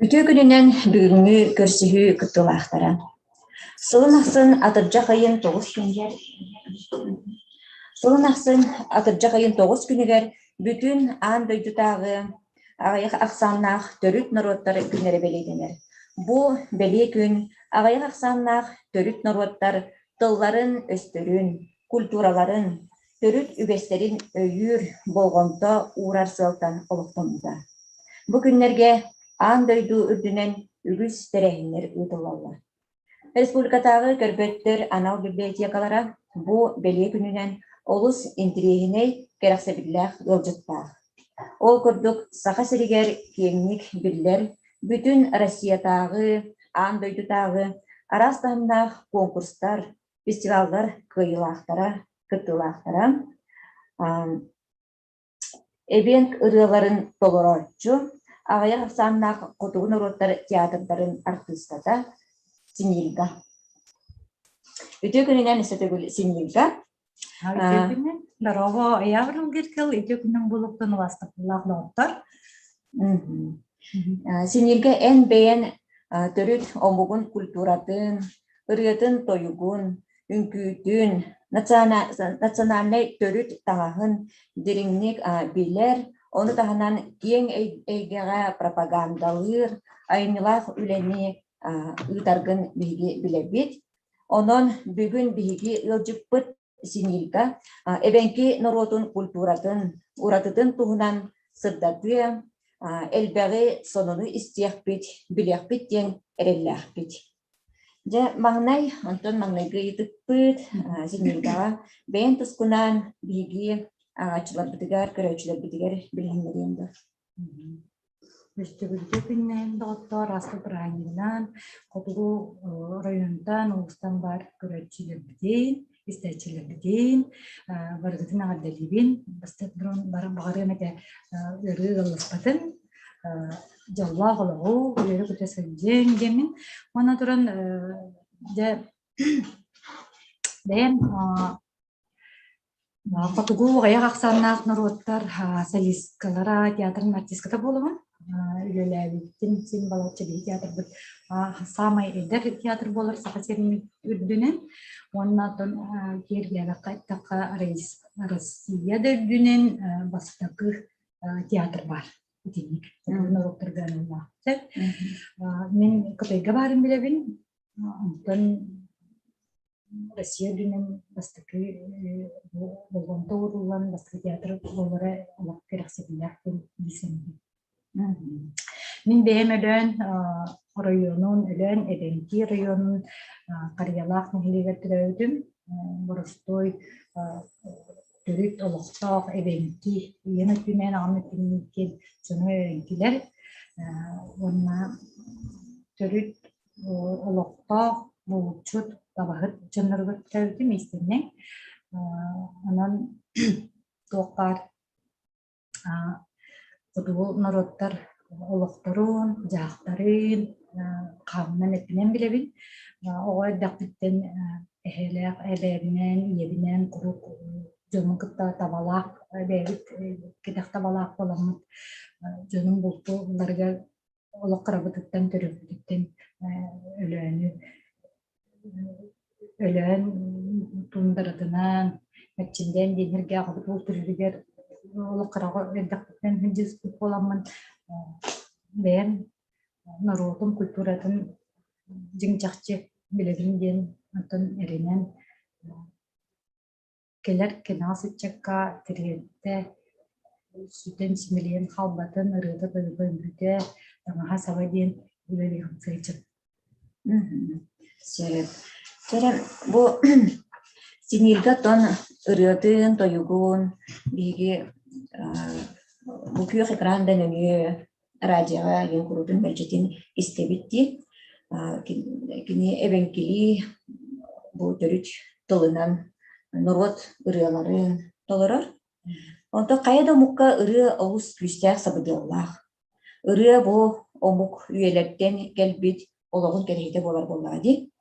Үтүө күнүнэн бүгүҥҥү көрсүһүү кыттыылаахтара. Сылын ахсын атырдьах ыйын тоҕус күнүгэр Сылын ахсын атырдьах ыйын тоҕус күнүгэр бүтүн аан дойдутааҕы аҕыйах ахсааннаах төрүт норуоттар күннэрэ бэлиэтэнэр. Бу бэлиэ күн аҕыйах ахсааннаах төрүт норуоттар тылларын-өстөрүн, культураларын, төрүт үгэстэрин өйүүр, болҕомто уурар сыалтан олохтоммута. Бу күннэргэ аан дойду үрдүнэн үгүс тэрээһиннэр ыытыллаллар. Республикатааҕы көрбөттөр анал библиотекалара бу бэлиэ күнүнэн олус интириэһинэй, кэрэхсэбиллээх ыалдьыттаах. Ол курдук Саха сиригэр киэҥник биллэр бүтүн Россиятааҕы, аан дойдутааҕы араас таһымнаах конкурстар, фестиваллар кыайыылаахтара, кыттыылаахтара Эбиэнк ырыаларын толорооччу, аҕыйах ахсааннаах хотугу норуоттар театрдарын артыыската Синильга. Үтүө күнүнэн өссө төгүл Синильга. Үтүө күнүн. Дорообо, Ыйаабырыл Гиркэл, үтүө күнүн булуктан убастабыллаах доҕоттор. Синильга эн бэйэн төрүт омугун культуратын, ырыатын-тойугун, үҥкүүтүн, национальнай төрүт таҥаһын дириҥник билэр, ону таһынан киэҥ эйгэҕэ пропагандалыыр айымньылаах үлэни ыытаргын биһиги билэбит. Онон бүгүн биһиги ыалдьыппыт Синильга эбэҥки норуотун культуратын, уратытын туһунан сырдатыа, элбэҕи сонуну истиэхпит, билиэхпит диэн эрэллээхпит. Дьэ, маҥнай, онтон маҥнайгы ыйытыкпыт Зинаидаҕа бэйэҥ тускунаан биһиги ааҕааччыларбытыгар, көрөөччүлэрбитигэр билиһиннэриэҥ дуо? Өстөбүлгэ күннээн доҕоттоор, ааспыт бырааһынньыгынан хотугу оройуонтан, улуустан баар көрөөччүлэрбитин, истээччилэрбитин барыгытын эҕэрдэлиибин. Бастакы баҕарыам этэ ыарыы ыалласпатын, дьоллоох олоҕу үөрэ-көтө сылдьыҥ диэммин. Уонна туран дьэ бэйэм хотугу аҕыйах ахсааннаах норуоттар солисткалара, театрын артистката буолабын. Үлэлээбиттим син балачча биһи театрбыт саамай эдэр театр буолар Саха сирин үрдүнэн. Уонна оттон киэргээбэххэ эттэххэ Россия да үрдүнэн бастакы театр баар итинник норуоттарга аналлаах. Мин Кытайга баарын билэбин. Онтон Россия үрдүнэн бастакы болҕомто ууруллан бастакы театр буолара олох кэрэхсэбиллээх дии саныыбын. Мин бэйэм Өлөөн оройуонун, Өлөөн Эбэҥки оройуонун Харыйалаах нэһилиэгэр төрөөбүтүм. Боростуой төрүт олохтоох эбэҥки ийэм өттүнэн, аҕам өттүнэн дьоно эбэҥкилэр уонна төрүт олохтоох булчут, табаһыт дьонноругар төрөөбүтүм иистэнньэҥ. Онон туох баар Хотугу норуоттар олохторун, дьаһахтарын хаанынан эппинэн билэбин. Оҕо эрдэхпиттэн эһээлээх эбээбинэн, ийэбинэн куруук дьонун кытта табалаах эбээбит кэтэх табалаах буоламмыт дьонум бултуулларыгар олох кырабытыттан төрөппүтүттэн Өлөөнү Өлөөн туундаратынан мэччиллээн диэннэргэ аҕабыт уол төрүүрүгэр олох кыраҕа эрдэхпиттэн сылдьыспыт буоламмын бэйэм норуотум культуратын дьиҥ чахчы билэбин диэн онтон эрэнэн Кэлэр кэнэҕэс ыччакка тириэрдэ, сүтэн симэлийэн хаалбатын, ырыата-тойуга үҥкүүтэ, таҥаһа-саба диэн үлэлиэҕин сылдьан. Сөп. Чэрэ, бу синьииргэ оттон ырыатын, тойугун биһиги бу күөх экран да нөҥүө радиоҕа диэн куруутун мэлдьитин истэбит дии. Кини эбэҥкилии бу төрүт тылынан норуот ырыаларын толорор. Онтон хайа да омукка ырыа олус күүстээх сабыдыаллаах. Ырыа бу омук үйэлэртэн кэлбит олоҕун кэрэһитэ буолар буоллаҕа дии.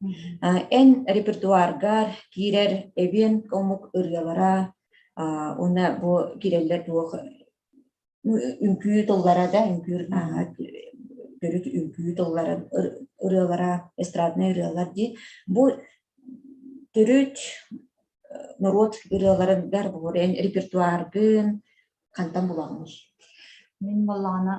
Эн репертуаргар киирэр эбиэн омук ырыалара уонна бу киирэллэр туох үҥкүү тыллара да үҥкүүр төрүт үҥкүү тылларын ырыалара, эстраднай ырыалар дии. Бу төрүт норуот ырыаларыгар буолар эн репертуаргын хантан булаҕыный? Мин буоллаҕына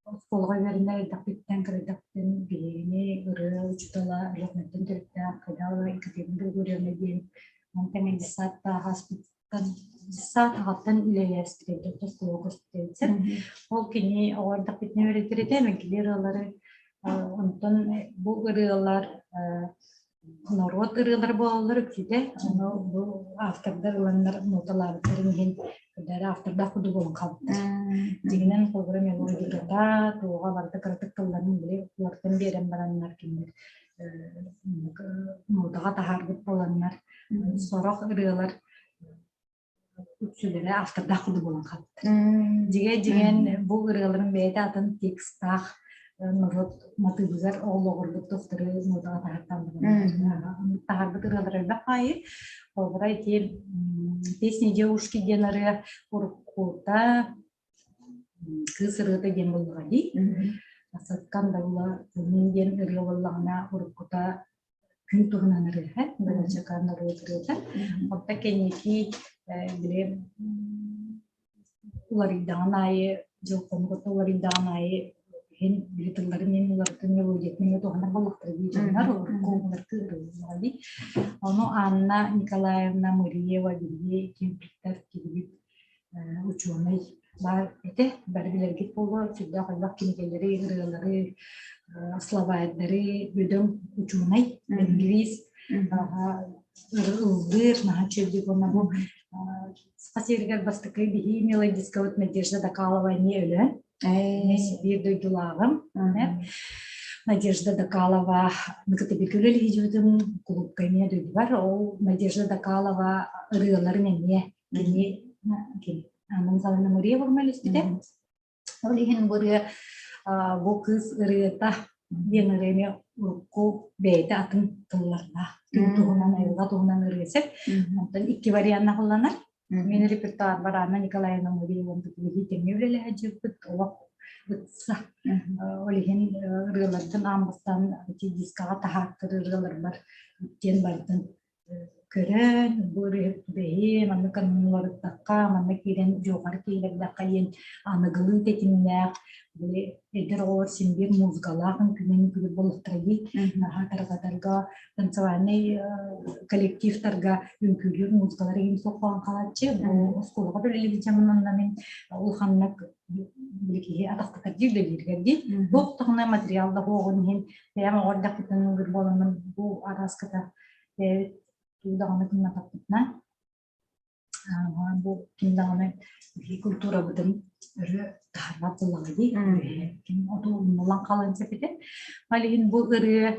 оскуолаҕа үөрэнэ эрдэхпиттэн кырайдахпын биһигини ырыа учуутала Өлүөхүмэттэн төрүттээх Кадалова Екатерина Григорьевна диэн мантан детсадтаах ааспыттан детсад аҕаттан үлэлээспит оскуола көстүбүт. Ол кини оҕо эрдэхпитинэ үөрэтэр этэ, мэҥкили ырыалары онтон бу ырыалар норуот ырыалара буолаллар үксүтэ. Ону бу автордар ыланнар ноталаабыттарын иһин кырдары автордаах курдук буолан хаалбыттар. Дьиҥинэн холобура мелодиката, туоҕа барыта кыратык тылларын били уларытан биэрэн бараннар кинилэр нотаҕа таһаарбыт буоланнар сорох ырыалар үксүлэрэ автордаах курдук буолан хаалбыттар. Дьиҥэ дьиҥэн бу ырыаларын бэйэтэ атын текстаах норуот матыыбыгар олоҕурбут тустары нотаҕа таһартаан таһаарбыт ырыалар элбэх аайы. Холобура ити «Песни девушки» диэн ырыа уруккута кыыс ырыата диэн буоллаҕа дии. Саккан даула диэн ырыа буоллаҕына уруккута күн туһунан ырыаһа, Балачака норуот ырыата. Онто кэнники били уларыйдаҕын аайы, дьыл хонугута уларыйдаҕын аайы иһин били тылларын иһин уларытын мелодиятын эмиэ туһанар буоллахтара дии дьоннор урукку уларытыы ырыалара дии. Ону Анна Николаевна Мыриева биһиги ким туттар киһибит учуонай баар этэ. Бары билэргит буолуо, сүрдээх элбэх кинигэлэри, ырыалары, словарьдары бөдөҥ учуонай, лингвист, ыллыыр, наһаа үчүгэйдик уонна бу Саха сиригэр бастакы биһии мелодисткабыт Надежда Докалова эмиэ өлөн, биир дойдулааҕым. Надежда Докалова Мыкытыбик үлэлиһидьибитим кулуупка эмиэ дойдубар. Ол Надежда Докалова ырыаларын эмиэ Кини кини Анна Михайловна Муреева көмөлөспүтэ. Ол иһин бу ырыа бу кыыс ырыата диэн ырыа эмиэ урукку бэйэтэ атын тыллардаах күн туһунан айылҕа туһунан ырыа сөп. Онтон икки варианна ылланар. Мин репертуарбар Анна Николаевна Муреева биһи тэҥҥэ үлэлэһэ дьылбыт олох ытса. Ол иһин ырыаларбын аан бастаан ити дискаҕа таһааттар ырыаларбар диэн бардым Көрөн, бу ырыаһыт маннык уларыттахха, манна киирэн дьуохар киллэрдэххэ диэн аныгылыы тэтимнээх, били эдэр оҕолор син биир музыкалаах үҥкүүнэн үҥкүүлүүр буоллахтара дии. Наһаа тарҕатарга, танцевальнай коллективтарга үҥкүүлүүр музыкалар игин суох буолан хаалааччы. Бу оскуолаҕа да үлэлиир дьоммун онно мин улаханнык били киһи атахтатар дии үлэлииргэр дии. Туох даҕаны материал да суоҕун иһин бэйэм оҕо эрдэхпиттэн ыллыыр буоламмын бу арааската бэйэбит тугу даҕаны гымматахпытына бу ким даҕаны биһиги культурабытын өрө таһаарбат буоллаҕа дии ким оту умнулан хаалан сөп этэ ол иһин бу ырыа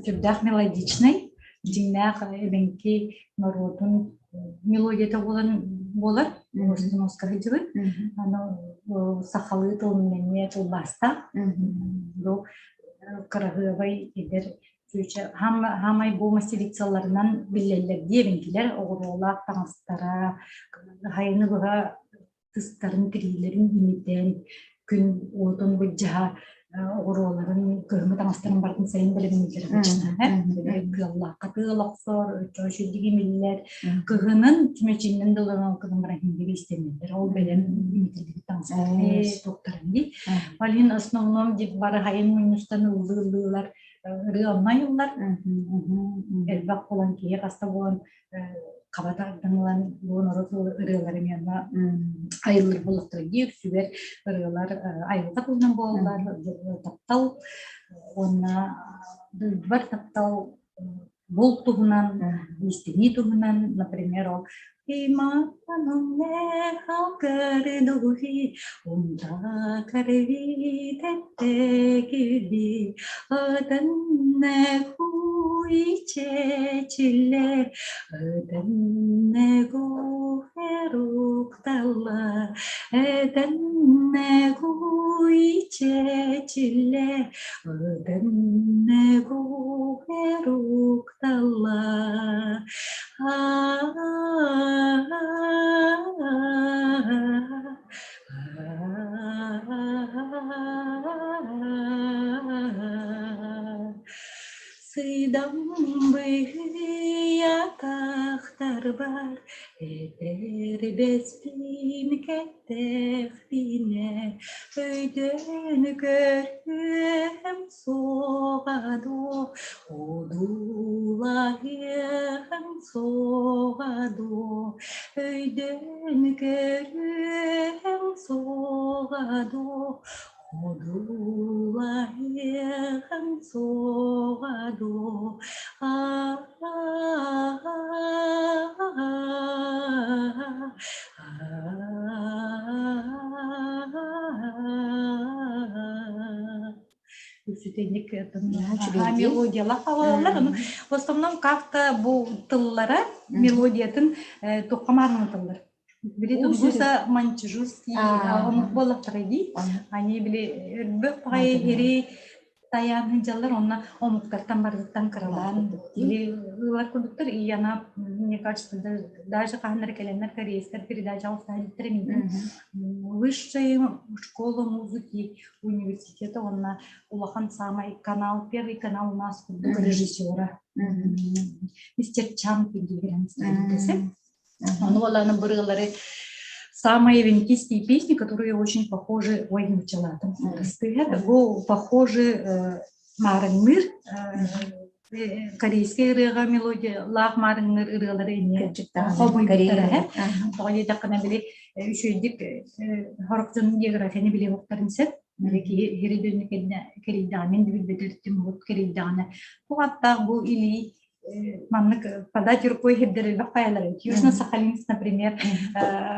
сүрдээх мелодичнай дьиҥнээх эбэҥки норуотун мелодията буолан буолар уоска сылдьыбыт аны сахалыы тылын эмиэ тылбаастаах бу кыраһыабай эдэр Чүчэ хаамай бу мастерицаларынан биллэллэр диэбиҥкилэр оҕуруолаах таҥастара хайыны быһа тыстарын тириилэрин имитэн күн уотун былдьаһа оҕуруоларын кыһыҥҥы таҥастарын барытын сайын бэлэмнииллэр кыаллаахха тыал охсор үчүгэй имиллэр кыһынын чүмэчиннэн дылынан кыһын баран хиндири истэннэллэр ол бэлэм имитиллибит таҥастары туттарын дии ол иһин основном бары хайын мунньустан ыллыы-ыллыылар ырыа онно айыллар. Элбэх буолан киһи хаста буолан хаба тардан ылан бу норуот ырыаларын онно айыллар буоллахтара дии үксүгэр ырыалар айылҕа туһунан буолаллар таптал уонна дойдубар таптал булт туһунан истинии туһунан например ол Дамбыйа атахтарбар этэрбэспин кэттэхпинэ өйдөн көрүөм суоҕа дуо, одуулаһыам суоҕа дуо, өйдөн көрүөм суоҕа дуо, Одуулаһыаҕыҥ суоҕа дуо, Үсүтэнник мелодиялар хаалаллар. В основном как-то бу тыллара мелодиятын туохха маарынаталлар. Били тунгуса маньчжурский омук буоллахтара дии. Они били өрбөх баҕайы ири тайаан сылдьаллар, онно омуктартан барытыттан кыралаан били ылар курдуктар. И она, мне кажется, даже хаһан эрэ кэлэннэр корейстар передача оставили миигин. Высшая школа музыки университета уонна улахан самай канал, первый канал у нас курдук режиссера. Мистер Чан диэн Ону буоллаҕына бырыалары самые венкийские песни, которые очень похожи, ой, начала там бу похожи маарыҥныыр корейскай ырыаҕа мелодиялаах маарыҥныыр ырыалары эмиэ хомуйбуттара ээ. Тоҕо диэтэххинэ били үчүгэйдик сорох дьон географияны билиэхтэрин сөп. Били киһи иһири дөннү кэннэ кэрийдэҕинэ, мин да билбэтэртим урут кэрийдэҕинэ туох аттаах бу илии маннык подать рукой хирдэрэлбэх хайалары. Южно-Сахалинск, например,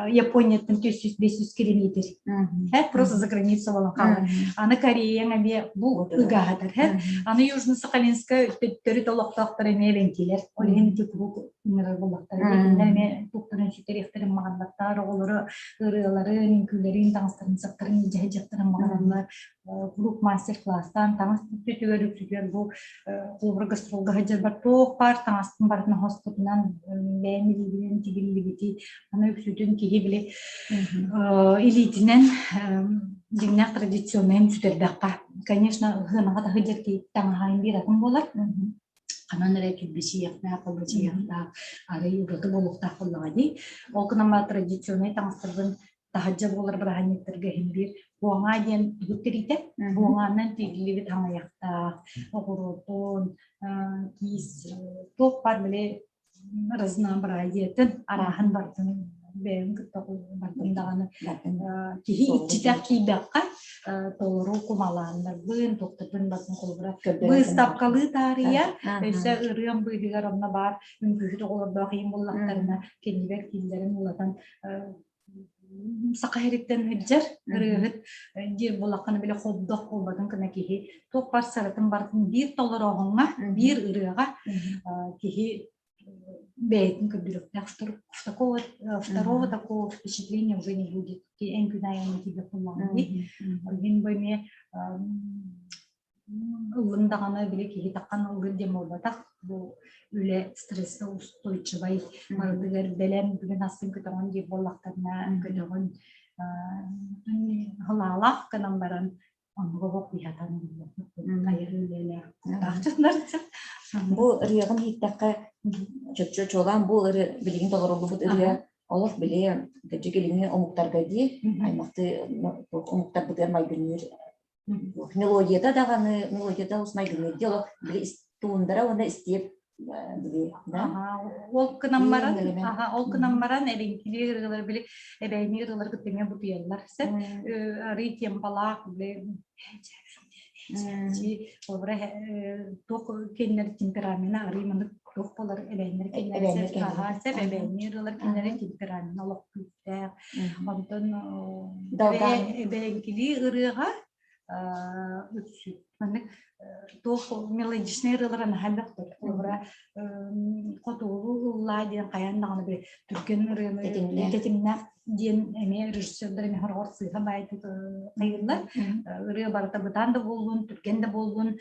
Японияттан 400-500 километр. Просто за границу болон хаалар. Аны Кореяң эмиэ бу ыгаһатар. Аны Южно-Сахалинска төрүт олохтоохтор эмиэ эбэҥкилэр. Ол иһин ити куруук ыҥырар буоллахтар. Кинилэр эмиэ туохтарын сүтэриэхтэрин маҕаннаттар, оҕолору ырыаларын, үҥкүүлэрин, таҥастарын, саптарын илдьэ сылдьыахтарын баҕараллар. Куруук мастер-класстаан таҥас үксүтүгэр үксүтүгэр бу холобура гастролга сылдьарбар туох баар таҥаспын барытын хоспутунан бэйэм илиибинэн тигиллибити аны үксүтүн киһи били илиитинэн дьиҥнээх традиционнайын сүтэрбэххэ конечно ыһыанаҕа таһырдьа таҥаһаайын биир атын буолар ханан эрэ килбичийиэхтээх, холбочуйуохтаах, арый ураты буолуохтаах буоллаҕа дии. Ол гынан баран традиционнай таҥастарбын таһырдьа буолар бырааһынньыктарга иһин биир буоҥаа диэн тугут тириитэ. Буоҥаанан тигиллибит хаҥайахтаах, оҕуруотун, киис, туох баар били разнообразиетын, арааһын барытын бэйэм кытта бардым даҕаны киһи иччитэх киирдэххэ толору кумалааннарбын, туохтарбын батын холобура быыстапкалыы таарыйа, өссө ырыам быыһыгар онно баар үҥкүүһүт оҕолордоох ийэм буллахтарына кэннибэр кииллэрин улатан саха иһириттэн сылдьар ырыаһыт диир буоллаххына били хобдох буолбатын гына киһи туох бар саратын барытын биир толорооһуҥҥа биир ырыаҕа киһи бэйэтин көрдөрүөхтээх такого второго такого впечатления уже не будет эн күн айан тебе куллаҕын дии мин бу эмиэ Ыллым даҕаны били киһи таххан ыллыыр диэн буолбатах. Бу үлэ стресскэ устойчивай, барытыгар бэлэм бүгүн астын көтөҕүн диир буоллахтарына көтөҕүн халаалаах гынан баран оннуга бокуйатан айар үлэлээх Бу ырыаҕын иһиттэххэ чопчу чуолаан бу ырыа билигин толоруллубут ырыа олох били кырдьык илиҥҥи омуктарга дии аймахтыы омуктарбытыгар майгынныыр Мелодията даҕаны, мелодията олус майгынныыр дии олох били туундара уонна истиэп били да Ол гынан баран, ол гынан баран эбэҥкилии ырыалар били эбээни ырыалар кытта эмиэ бутуйаллар сөп. Арыы темпалаах били холобура туох кинилэр темперамена арыы маннык туох буолар эбээннэр кинилэр сөп эбээнни ырыалар кинилэр темперамена олох күүстээх Онтон эбэҥкилии ырыаҕа маннык туох мелодичнай ырыалара наһаа элбэхтэр. Холобура, хотугулуу ыллаа диэн хайаан даҕаны били түргэн ырыаны тэтимнээх диэн эмиэ режиссердар эмиэ хороҕор сыыһа баайдык хайыыллар. Ырыа барыта бытаан да буоллун, түргэн да буоллун,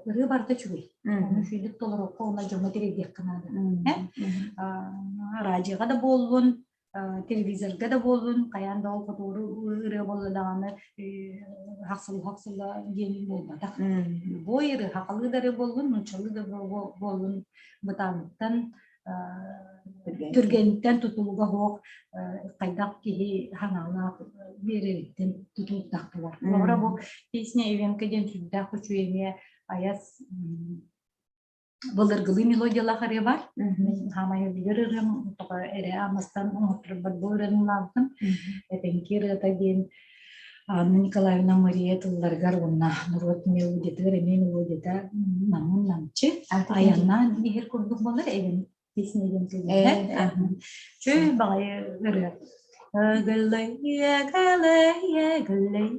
ырыа барыта үчүгэй. Ону үчүгэйдик толоруохха уонна дьоҥҥо тириэрдиэххэ наада. Радиоҕа да буоллун, Телевизорга да буоллун, хайаан да ол хотууру ырыа буолла даҕаны хахсылла-хахсылла диэн буолбатах. Любой ырыа, хахалыы да ырыа буоллун, нууччалыы да буоллун бытааныттан түргэниттэн тутулуга суох хайдах киһи ханаалаах биэрэриттэн тутулуктаахтылар. Холобура бу песня Ивенка диэн сүрдээх үчүгэй эмиэ айас былыргылыы мелодиялаах ырыа бар. Мин хаамай билэр ырыам тоҕо эрэ амастан оҥотторбот бу ырыаны ылаабытым. Эпэҥки ырыата диэн Анна Николаевна Мария тылларыгар уонна норуот мелодиятыгар эмиэ мелодията намын намчы айаннаан иһэр курдук буолар эбин песня диэн тыллар. Чүй баҕайы ырыа. Эгэлэй, эгэлэй, эгэлэй,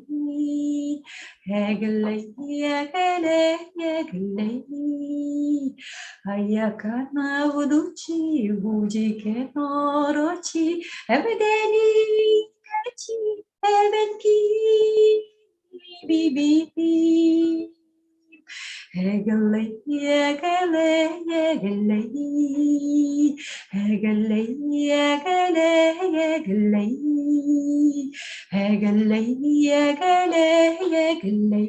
эгэлэй, эгэлэй, эгэлэй. Айакана будучи, будике норочи, эвдени качи, эвенки, би-би-би. Эгэлэй, эгэлэй, эгэлэй, эгэлэй, эгэлэй, эгэлэй, эгэлэй, эгэлэй,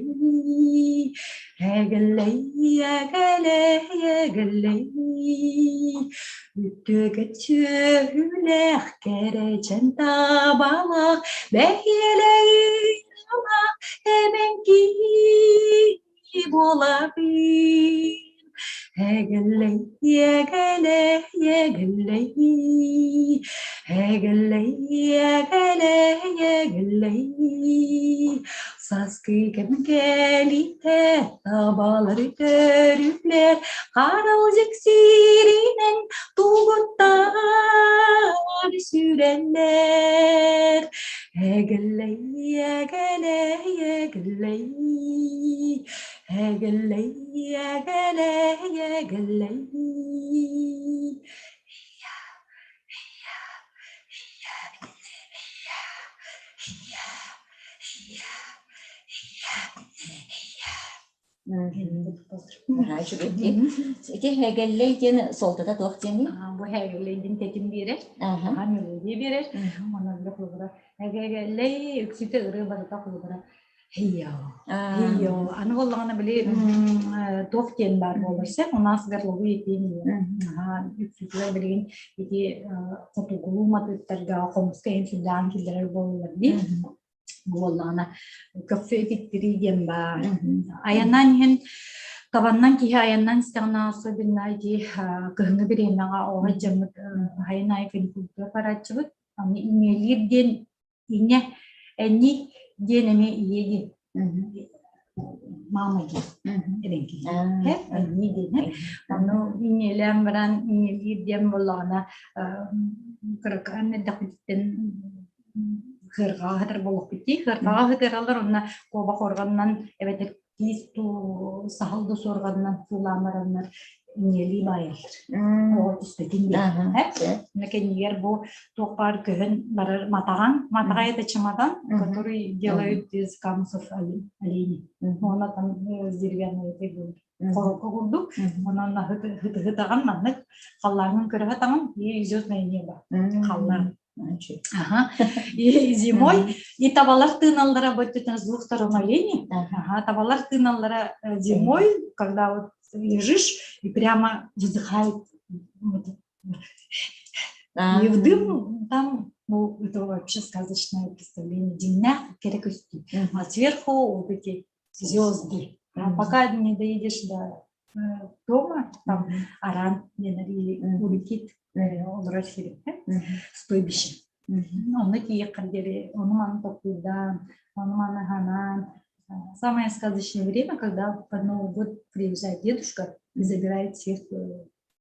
эгэлэй, эгэлэй, эгэлэй, эгэлэй. Үтүөгэ сүөһүлээх, кэрэчэн табалаах, бэһиэлэй эбэҥкии буолабын. Эгэлэй, эгэлэй, эгэлэй, эгэлэй, эгэлэй, эгэлэй. Сааскы кэм кэлиитэ табалар төрүлэр, харалдьык сиринэн тугуттар сүрэллэр. Эгэлэй, эгэлэй, эгэлэй, эгэлэй, эгэлэй, эгэлэй. Наһаа үчүгэй дии. Ити һэгэллэй диэн суолтата туох диэний? Бу һэгэллэй диэн тэтим биэрэр, аха мелодия биэрэр. Онон бile холобура һэгэллэй үксүтэ ырыа барыта холобура хейо хейо аны буоллаҕына били туох диэн баар буолар сеп у нас горловые пение үксүтүгэр билигин ити хотугулуу матыыптарга хомуска иһин сүрдээн киллэрэр буолаллар дии буоллаҕына көхсү ититтирии диэн баар. Айаннаан иһэн табаннан киһи айаннаан истэҕинэ особенно ити кыһыҥҥы бириэмэҕэ оҕо дьаммыт айан аайы каникулга барааччыбыт. Аны иҥиэлиир диэн иҥэ эни диэн эмиэ ийэ диэн мама диэн эбэҥки эни диэн ону иҥиэлээн баран иҥиэлиир диэн буоллаҕына кыракаан эрдэхпититтэн Кыарҕаҕа сытар буолуохпут дии. Кыарҕаҕа сытыараллар уонна куобах уорганынан эбэтэр киис туу саһыл да суорҕанынан суулаан бараннар инньэлии баайаллар. Оҕо түспэтин диэн. Һэ? Кэннигэр бу туох баар көһөн барар матаҕан, матаҕа это чемодан, который делают из камусов оленей. Уонна там деревянные хорокко курдук. Онон хытыһытаҕын маннык халлааҥҥын көрө таҥын и звездное небо халлаан. Ага. И зимой и табалар тыыналлара вот это с двух сторон олени. Ага, табалар тыыналлара зимой, когда вот лежишь и прямо вздыхает вот, и в дым там, ну, это вообще сказочное представление. Димнях кэрэ көстүү. А сверху вот эти звезды. А пока не доедешь до дома, там Аран или Урикит олорор сириккэ стойбище. Онно тиийэххэр диэри ону-маны толкуйдаан, ону-маны ханаан. Самое сказочное время, когда под Новый год приезжает дедушка и забирает всех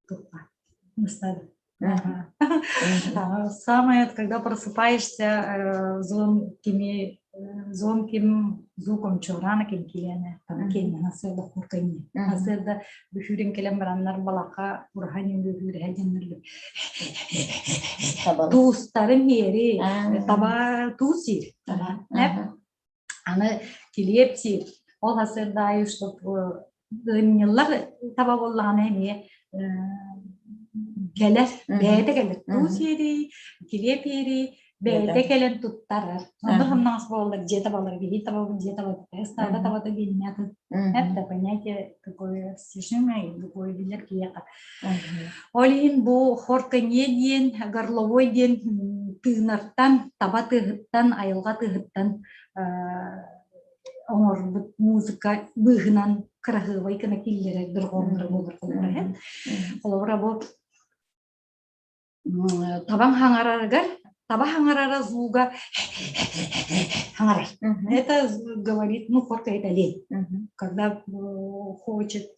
тупа на стадо. Ага. Самое, когда просыпаешься звонкими, звонким звуком чорана кенкилене, там кенне насырда хурканье. Насырда бүхүрин келен бараннар балака ураханин бүхүрэ дьаннарлы. Туустарын иэри, таба туус сиир. Таба. Аны килиэп сиир. Ол сарсыарда чтоб ыанньыллар таба буоллаҕына эмиэ Кэлэр, бэйэтэ кэлэр. Туу сиэрий, килиэп иэрий, бэйэтэ кэлэн туттарар. Онно хамнаҕас буолаллар, дьиэ табалар, биһи табабыт, дьиэ табата, ыстаада табата диэннэ атын. Это понятие такое растяжимое, другое билэр киһиэхэ. Ол иһин бу хорканье диэн, горловой диэн тыынартан, таба тыаһыттан, айылҕа тыаһыттан оҥорбут музыка быыһынан кыраһыабай гына киллэрэр дорҕоонноро буолар холобура холобура бу табаҥ хаҥарарыгар таба хаҥарара звуга хаҥарар. Это говорит, ну, хорка это лень. Когда хочет,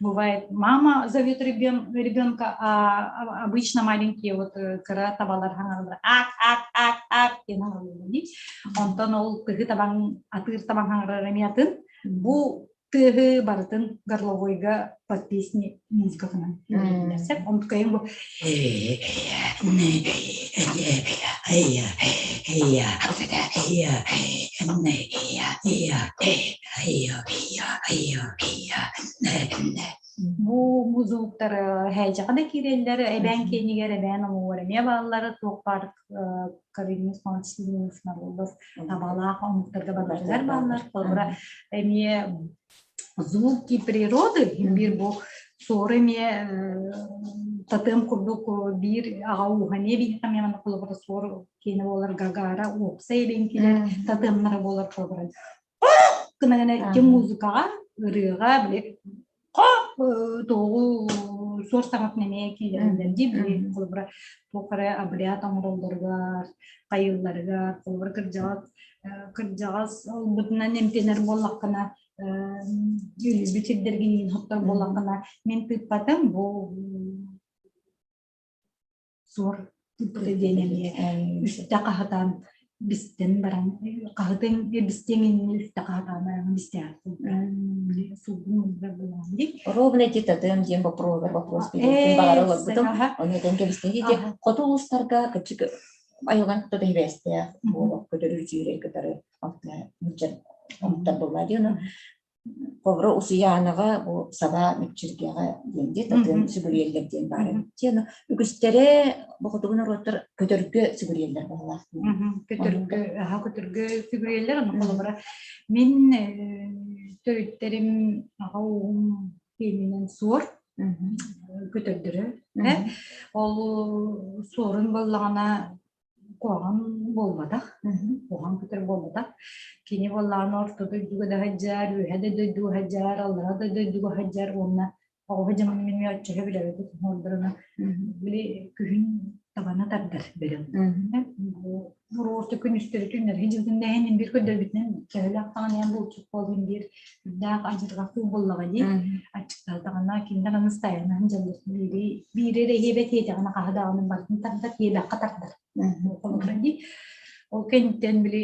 бывает, мама зовет ребенка, а обычно маленькие вот кыра табалар хаҥаралар ак, ак, ак, ак диэн хаҥараллар дии. Онтон ол тыһы табаҥ, атыыр табаҥ хаҥарар эмиэ атын. Бу тыаһы барытын горловойга под песни музыкатынан үөрэтиллэр. Онтукайын бу Бу музыктар һээдьэҕэ да киирэллэр, эбээн киэнигэр эбээн омугар эмиэ бааллар, туох баар коренных народов табалаах омуктарга барыларыгар бааллар. Холобура, эмиэ звуки природы биир бу суору эмиэ татыам курдук биир аҕа ууһа эмиэ биһиэхэ эмиэ манна холобура суор киэнэ буолар гагара уопсай эбэҥкилэр татыамнара буолар холобура гына гына ити музыкаҕа ырыаҕа били туоҕу суор саҥатын эмиэ киллэрэллэр дии били холобура туох эрэ обряд оҥороллоругар хайыылларыгар холобура кырдьаҕас кырдьаҕас ылбытынан эмтэнэр буоллаххына үлүйбүт сирдэргин иин хоттор буоллаххына мин тыыппатым бу суор тыыппыта диэн эмиэ үстэ хаһытаан бистэн баран хаһытын бистиэҥ иннинэ үстэ хаһытаан баран бистээх Ровно эти татым диэн боппуруогар вопрос бириэтин баҕара олорбутум. Ону этэн кэбистин дии хоту улуустарга кычык айылҕан кытта тэһибээстээх буолуох көтөрү сүүрэй кытары алтыһа омуктар буолла дии ону Холобура, Усуйаанаҕа бу Саба Мүччүргэҕэ диэн дии татыам сүгүрүйэллэр диэн баар эбит. Дии ону үгүстэрэ бу хотугу норуоттар көтөргө сүгүрүйэллэр баҕалаах. Көтөргө, аха көтөргө сүгүрүйэллэр. Ону холобура, мин төрүттэрим аҕа ууһум киэнинэн суор көтөрдөрө. Ол суорун буоллаҕына Куһаҕан буолбатах, куһаҕан көтөр буолбатах. Кини буоллаҕына орто дойдуга да сылдьар, үөһэ да дойдуга сылдьар, аллара да дойдуга сылдьар уонна оҕо дьонун мин оччоһо билэбит оһуордарына били күһүн табана тардар бэлэм. Бу буруорта күнүстэри түннэри дьылгыннэһин биир көрдөрбүтүнэн төһөлөөх даҕаны булчут буолун биир үрдээх адьырҕа кыыл буоллаҕа дии. Аччыктаатаҕына кинилэр аны стайанан дьаллар биири биири эрэ иэбэт иэтэҕинэ хаһа даҕаны барытын тардар, иэбэххэ тардар. Холобура дии. Ол кэнниттэн били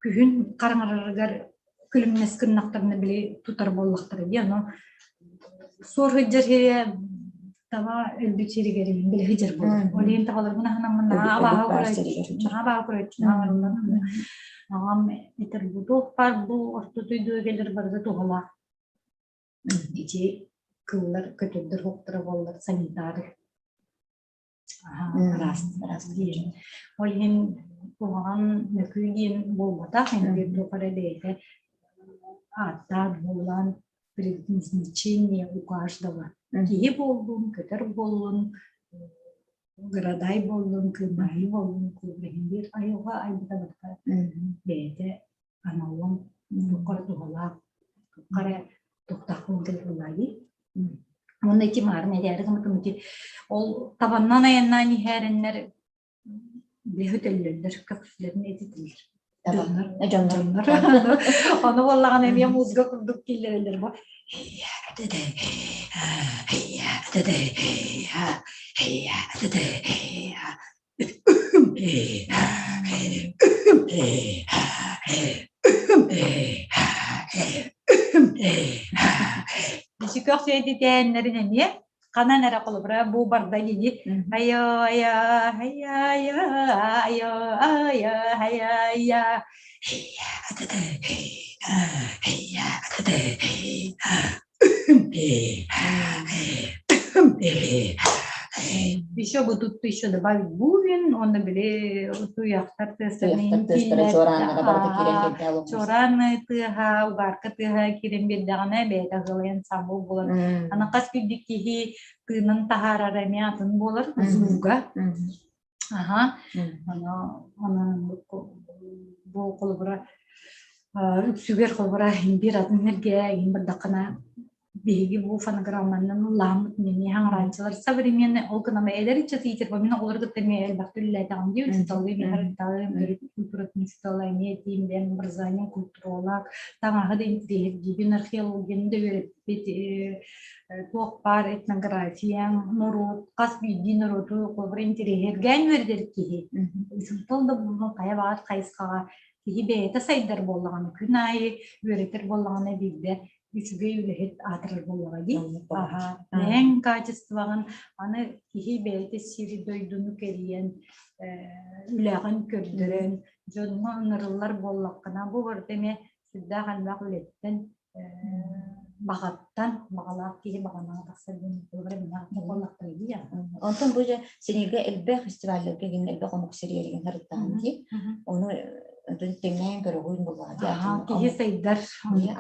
күһүн хараҥарарыгар күлүмнэс гыннахтарына били тутар буоллахтара дии. Ону суор сылдьар сирэ таба өлбүт сиригэр били сылдьар буолар. Ол иһин табаларбын аһынаммын наһаа абааһы көрөөччү, наһаа абааһы көрөөччү, наһаа Аҕам этэр бу туох баар бу орто дойдуга кэлэр барыта туһалаах. Ити кыллар, көтөрдөр уохтара буоллар санитары араас араас диэн. Ол иһин куһаҕан мөкү диэн буолбатах, иннигэр туох эрэ бэйэтэ ааттаан, буолан предназначение у каждого. Киһи буоллун, көтөр буоллун, градай буоллун, кыымаайы буоллун, куурэһин айылҕа айбыта барыта бэйэтэ аналлан туохха эрэ туһалаах, туохха эрэ туохтаах буоллаҕый. Уонна ити маарын этээри гыммытым ити ол табаннан айаннаан иһээриннэр бөһүтөллөллөр, көксүлэрин этитиллэр. Дьоннор, дьоннор. Ону буоллаҕына эмиэ музыка курдук киллэрэллэр бу. Дьикөх сиэтитээннэрин эмиэ ханан эрэ холобура бу барда дии айо айо айо айо айо айо айо Еще бы тут еще добавить бубен, онно били туйахтар Туйахтар тыастара чуорааннара барыта киирэн биэрдэ олоҕун. Чуораан тыаһа, угаарка тыаһа киирэн биэрдэҕинэ бэйэтэ ыһылайан самбыл буолар. Аны хас биирдии киһи тыынын таһаарара эмиэ атын буолар, звуга. Аха. Аны бу холобура үксүгэр холобура биир атын сиргэ иһин бардаххына биһиги бу фонограмманан ыллааммыт эмиэ хаҥарааччылар современный ол гынан эдэр ыччат иитэр мин оҕолору кытта эмиэ элбэхтик үлэлээтэҕим дии учууталлыы мин харыттаҕым төрүт культуратын учуутала эмиэ этиим бэйэм образованием культуролог таҥаһы да интириэһиргиибин археологияны да үөрэппит туох баар этнография норуот хас биирдии норуоту холобура интириэһиргээн үөрэтэр киһи учуутал да буоллун хайа баҕар хайысхаҕа киһи бэйэтэ сайдар буоллаҕына күн аайы үөрэтэр буоллаҕына биирдэ үчүгэй үлэһит аатырар буоллаҕа дии. Аһа, бэйэҥ качествоҕын аны киһи бэйэтэ сири дойдуну кэрийэн, үлэҕин көрдөрөн, дьоҥҥо ыҥырыллар буоллаххына, бу барыта эмиэ сүрдээх элбэх үлэттэн, баҕаттан, баҕалаах киһи баҕанаҕа тахсар диэн буоллахтара дии. Онтон бу дьэ Синилгэ элбэх фестивалларга гин элбэх омук сириэригин харыттаан дии. Ону тэҥнээн көрөҕүн буоллаҕа дии. Киһи сайдар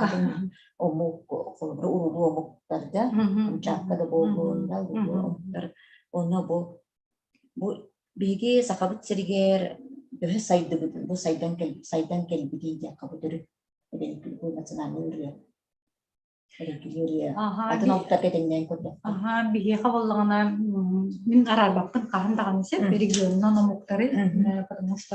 атын омук холобура уруулуу омуктарга Камчатка да буоллун да уруулуу омуктар онно бу бу биһиги Сахабыт сиригэр төһө сайдыбыт бу сайдан кэл сайдан кэлбитий диэххэ бу төрүт бу национальный ырыа атын омуктарга тэҥнээн көрдөххө. Аха, биһиэхэ буоллаҕына мин араарбаппын хаһан даҕаны сөп регионунан омуктары, потому что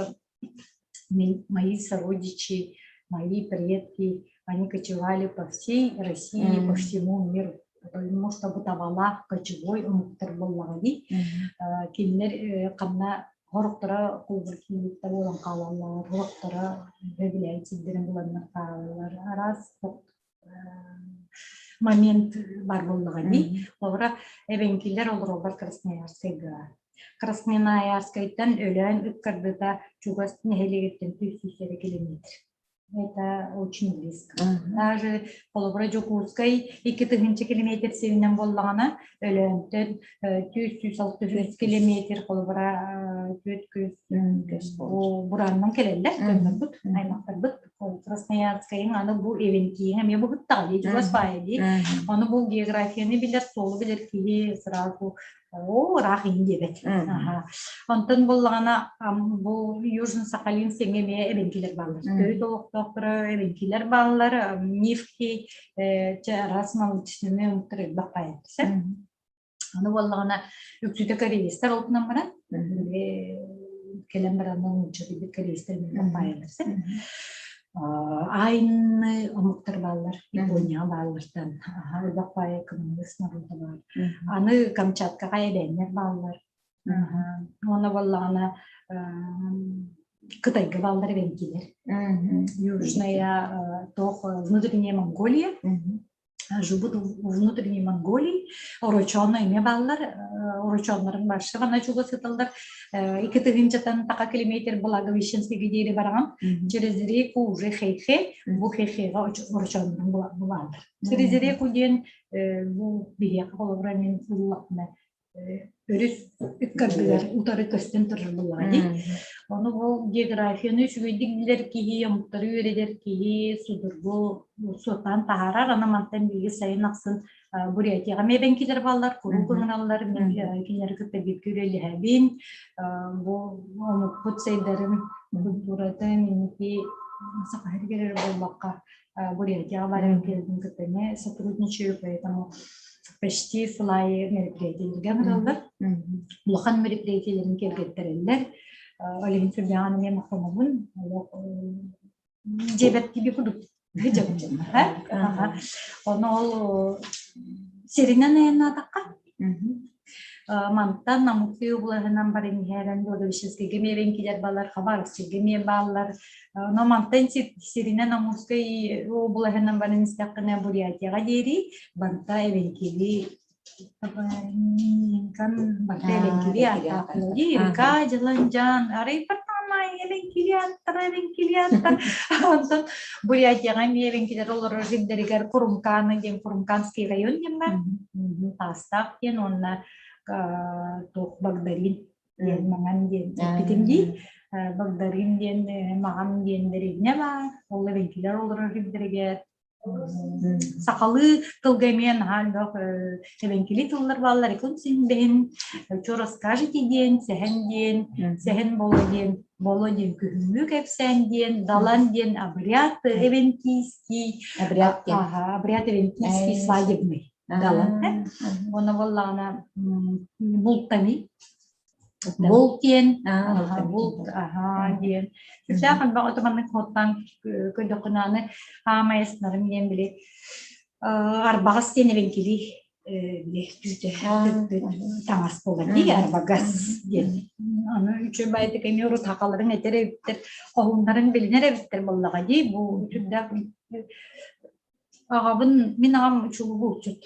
мои сородичи, мои предки, они кочевали по всей России, по всему миру. Потому что бытовалаах кочевой омуктар буоллаҕа дии. Кинилэр ханна Сорохторо кулгуркииттэр буолан хаалаллар, сорохторо сөбүлээбит сирдэрин буланнар хаалаллар. Араас момент бар буоллаҕа дии. Холобура, эбэҥкилэр олороллор Красноярскайга. Красноярскайтан Өлөөн ыккардыта чугас нэһилиэгиттэн 300 эрэ километр. Это очень близко. Даже холобура Дьокуускай 2000 километр сиринэн буоллаҕына, Өлөөнтөн 463 километр холобура 4 көс бу буранынан кэлэллэр, дьоннорбут, аймахтарбыт. Красноярскайын аны бу Эвенкиин эмиэ быһыттаҕа дии, чугас баайа дии. Ону бу географияны билэр, суолу билэр киһи сразу Оо, ыраах иһин диэбэт. Онтон буоллаҕына бу Южно-Сахалин сиҥэ эмиэ эбэҥкилэр бааллар. Төрүт олохтоохторо эбэҥкилэр бааллар. Нивки чэ араас малочные омуктар элбэх баайар. Аны буоллаҕына үксүтэ корейстар ол гынан баран кэлэн баран нуучча корейстар элбэх баайаллар. Айны омуктар бааллар, Япония бааллартан, элбэх баайа кымыс норуота баар. Аны Камчаткаҕа эбээннэр бааллар. Уонна буоллаҕына Кытайга бааллар эбэҥкилэр. Южная туох внутренняя Монголия живут в внутренней Монголии. Орочоно эмиэ бааллар. Орочоннорун баршы гана чугас сыталлар. Икки тыһыынчатан тақа километр Благовещенскийге диэри бараҕын. Через реку уже Хэйхэ, бу Хэйхэҕэ орочоннорун булааллар. Через реку диэн бу биһиэхэ холобура мин ыллахпына өрүс ыккардыгар утары көстөн турар буоллаҕа дии. Ону бу географияны үчүгэйдик билэр киһи, омуктары үөрэтэр киһи судургу суоттаан таһаарар. Аны мантан биһиги сайын ахсын Бурятияҕа эмиэ эбэҥкилэр бааллар, куруук ыҥыраллар. Мин кинилэри кытта бииргэ үлэлэһэбин. Бу омукпут сайдарын культуратын инники саха сиригэр эрэ буолбакка Бурятияҕа баран кэлбин кытта эмиэ сотрудничаю, поэтому почти сыл аайы мероприятиелэргэ ыҥыраллар. Улахан мероприятиелэрин киэргэттэрэллэр. Ол иһин сүрдээҕин эмиэ махтанабын. Дьиэбэр тиби курдук Ону ол сиринэн айаннаатахха Мантан Намукты облаһынан баран иһэрэн Благовещенскайга эмиэ эбэҥкилэр бааллар, Хабаровскайга эмиэ бааллар. Но мантан сиринэн Амурскай облаһынан баран истэххинэ Бурятияҕа диэри барыта эбэҥкили барыта эбэҥкили ааттаахтар река Дьыланжан арай партаамай эбэҥкили аттара эбэҥкили аттар онтон Бурятияҕа эмиэ эбэҥкилэр олорор сирдэригэр Курумкааны диэн Курумканский район диэн баар Таастаах диэн уонна туох Багдарин диэн маҥан диэн эппитим дии. Багдарин диэн маҕан диэн дэриэбинэ баар. Ол эбэҥкилэр олорор сирдэригэр Сахалыы тылга эмиэ наһаа элбэх эбэҥкилии тыллар бааллар. Икон синбэһин чё расскажете диэн, сэһэн диэн, сэһэн боло диэн, боло диэн күһүҥҥү кэпсээн диэн, далан диэн обряд эвентийский, Обряд диэн. Ага, обряд эвентийский свадебный. Далан. Уонна буоллаҕына бултами Булт диэн, булт аһаа диэн. Сүрдээх элбэх отоманнык хоттан көрдөххүнэ аны хаамай астынарым диэн били арбаҕас диэн эбэҥкилии били түүтэ таҥас буолар дии арбагас диэн. Аны үчүгэй баайдык эмиэ урут хахаларын этэр эбиттэр, хоһууннарын билинэр эбиттэр буоллаҕа дии. Бу сүрдээх аҕабын мин аҕам чулуу булчут.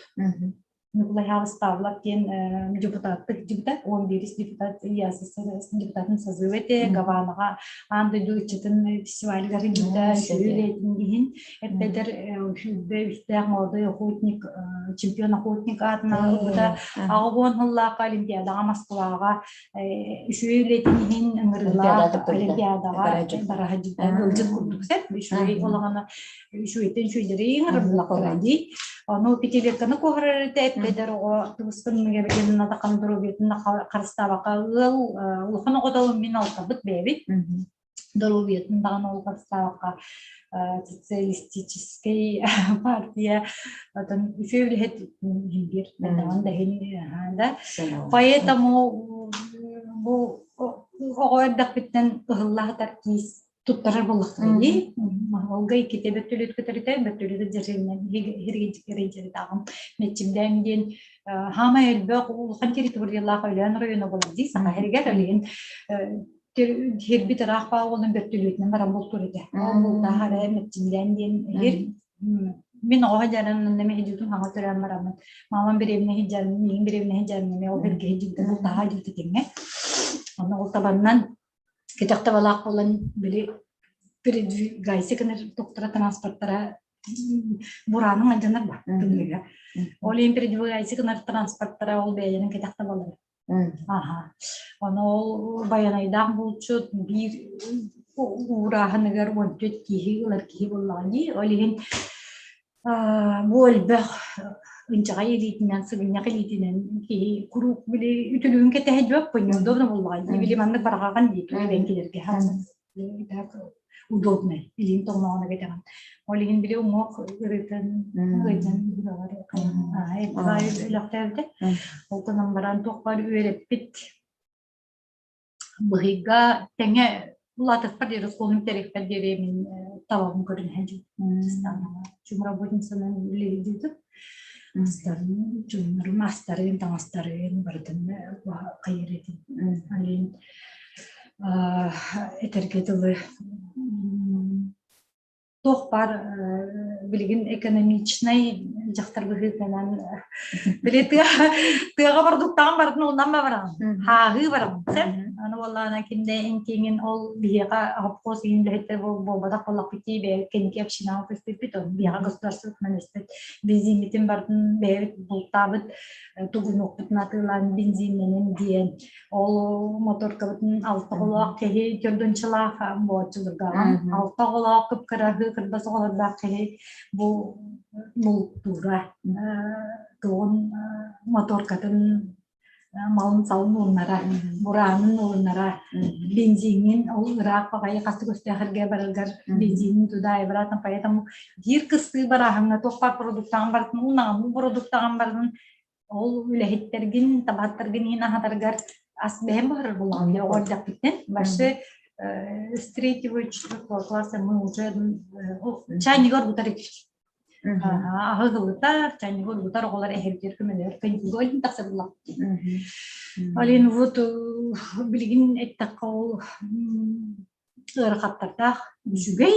Николай Павлов диэн депутаттык депутат, 11 депутат ЯССР депутатын созыва этэ, Гаванаҕа аан дойду ыччатын фестивалыгар илдьитэ үлэтин иһин эппэтэр сүүрбэ үстээх молодой охотник, чемпион охотник аатынан ылбыта. Аҕа уон сыллаахха Олимпиадаҕа Москваҕа үчүгэй үлэтин иһин ыҥырыылаах Олимпиадаҕа бара сылдьыбыта ыалдьыт курдук сөп үчүгэй олоҕуна үчүгэйтэн үчүгэйдэри ыҥырыллахтара дии. Ону пятилетканы куоһарар этэ эппэдэр оҕо тыбыстын эбэтин атахан доруобуйатын харыстаабакка ыал улахан оҕото мин алтабыт бэйэбит доруобуйатын даҕаны ол харыстаабакка социалистическай партия отон үчүгэй үлэһит биир даҕаны да иһин да поэтому бу оҕо эрдэхпиттэн ыһылла сытар киис туттарар буоллахтара дии. Моһолго иккитэ бөттөлүт көтөрүтэ, бөттөлүтэ дьэринэн хиргичикэрейдьэритааҕым мэччимдээн диэн хаамай элбэх улахан территориялаах Өлөөн районо буолар дии саха сиригэр олиһин хирбит ыраах баа уолун бөртөлүөтүнэн баран бултуур этэ. Ол бултааһа эрэ мэччимдээн диэн иһир мин оҕо дьаран нэме хидьутун хаҥа төрөөн бараммын мамам беременна хидьарым миигин беременна хидьарым неме ол бэргэ хидьутун бултааһа дьүтэ тэҥҥэ онно ол табаннан Кэтэх табалаах буолан били передвигайся гынар доктора транспорттара бураанын алдьанар ба тымныыга. Ол иһин передвигайся гынар транспорттара ол бэйэлэрин кэтэх табалара. Аха. Ону ол байанайдаах булчут биир уурааһыныгар 14 киһи ылар киһи буоллаҕа дии. Ол иһин Бу элбэх ынчаҕай илиитинэн, сыгынньах илиитинэн киһи куруук били үтүлүгүн кэтэһэ дьуоппун, неудобно буоллаҕа дии, били маннык барҕаҕын дии, тугу эбэҥкилэргэ так удобно, илиин тоҥноҕуна кэтэҕин. Ол иһин били уҥуох ырытын, ыйдан өлөхтөөбүтэ. Ол гынан баран туох баар үөрэппит быһыйга тэҥэ улаатыахпар диэри оскуоланы бүтэрихпэр диэри мин табабын көрүнэ чумработницанан үлэлиирдим астарын дьоннорум астарын таҥастарын барытын хайыр этим алин этэргэ дылы туох баар билигин экономичнай дьахтар быһыытынан били тыаҕа бордуктаҕын барытын улнан бараҕын хааһыы бараҕын сөп аны буоллаҕына кинде инкиҥин ол биһиэхэ хопхуос иһин үлэһиттэр буолбатах буоллахпыт дии бэйэбит кэнники общинаҕа көспүппүт ол биһиэхэ государство көмөлөспүт бензиммитин барытын бэйэбит бултаабыт тугунуохпутун атыылаан бензиннэнин диэн Ол моторкабытын алта оҕолоох киһи төрдүнчалаах буоччуларгаҕа алта оҕолоох кып-кыраһыы кырбас оҕолордоох киһи бу бултуура тугун моторкатын малын-салын ууннара, бураанын ууннара, бензинин ол ыраах баҕайы хастык өстөөх бараргар бензинин туда и обратно, поэтому биир кыстыы барааһыҥҥа туох баар продуктаҕын барытын уунаҕын, продуктаҕын барытын Ол үлэһиттэргин, табааттаргын иһин аһатаргар ас бэйэм баҕарар буоллаҕым оҕо эрдэхпиттэн. Вообще с третьего и четвертого класса мы уже чайнигы оргутар этибит. Аһы ылытар, чайнигы оргутар оҕолор эһэбитигэр көмөлөһөр каникулга илин тахсар буоллахпыт. Алин вот билигин эттэххэ ол ыарахаттардаах үчүгэй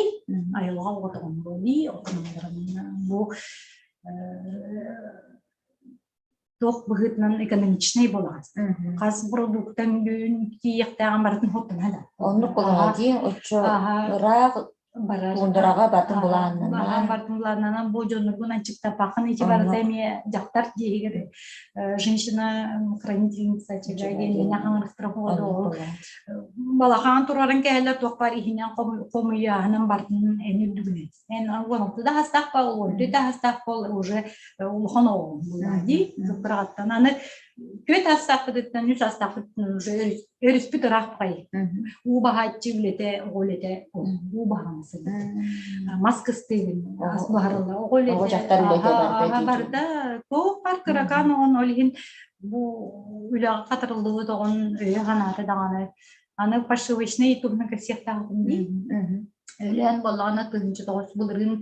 айылҕа оҕотоҕун бу туох быһыытынан экономичнай буолаҕын. Хас продуктан түүн тиийиэхтээҕин барытын хоттуна да. Оннук буолаҕа дии, оччо ыраах барар. Туундараҕа бартын былааннанан. Бартын былааннанан бу дьонноргун анчыктаппаккын ити барыта эмиэ дьахтар диэһигэр женщина хранительница чэгэ диэн хаҥырыстара ол балахан турарын кэһэллэр туох бар иһинэн хомуйааһынан бартын эн үрдүгүнэн эн уон да хастаах бол уон да хастаах бол уже улахан оҕо дии кыраҕаттан аны Түөрт астаахпытыттан үс астаахпытыттан уже өрүспүт ыраах баҕайы. Уу баһааччы үлэтэ, оҕо үлэтэ уу баһаҕына сылдьар. Мас кыстыыбын, ас буһарыллар. Оҕо үлэтэ, Оҕо дьахтар үлэтэ барыта барыта туох бар кыракаан оҕон ол иһин бу үлэҕэ хатырыллыбыт оҕон өйө-санаата даҕаны аны пошивочный туһунан кэпсиэхтээхпин дии. Өлөөн буоллаҕына 1900 былырыын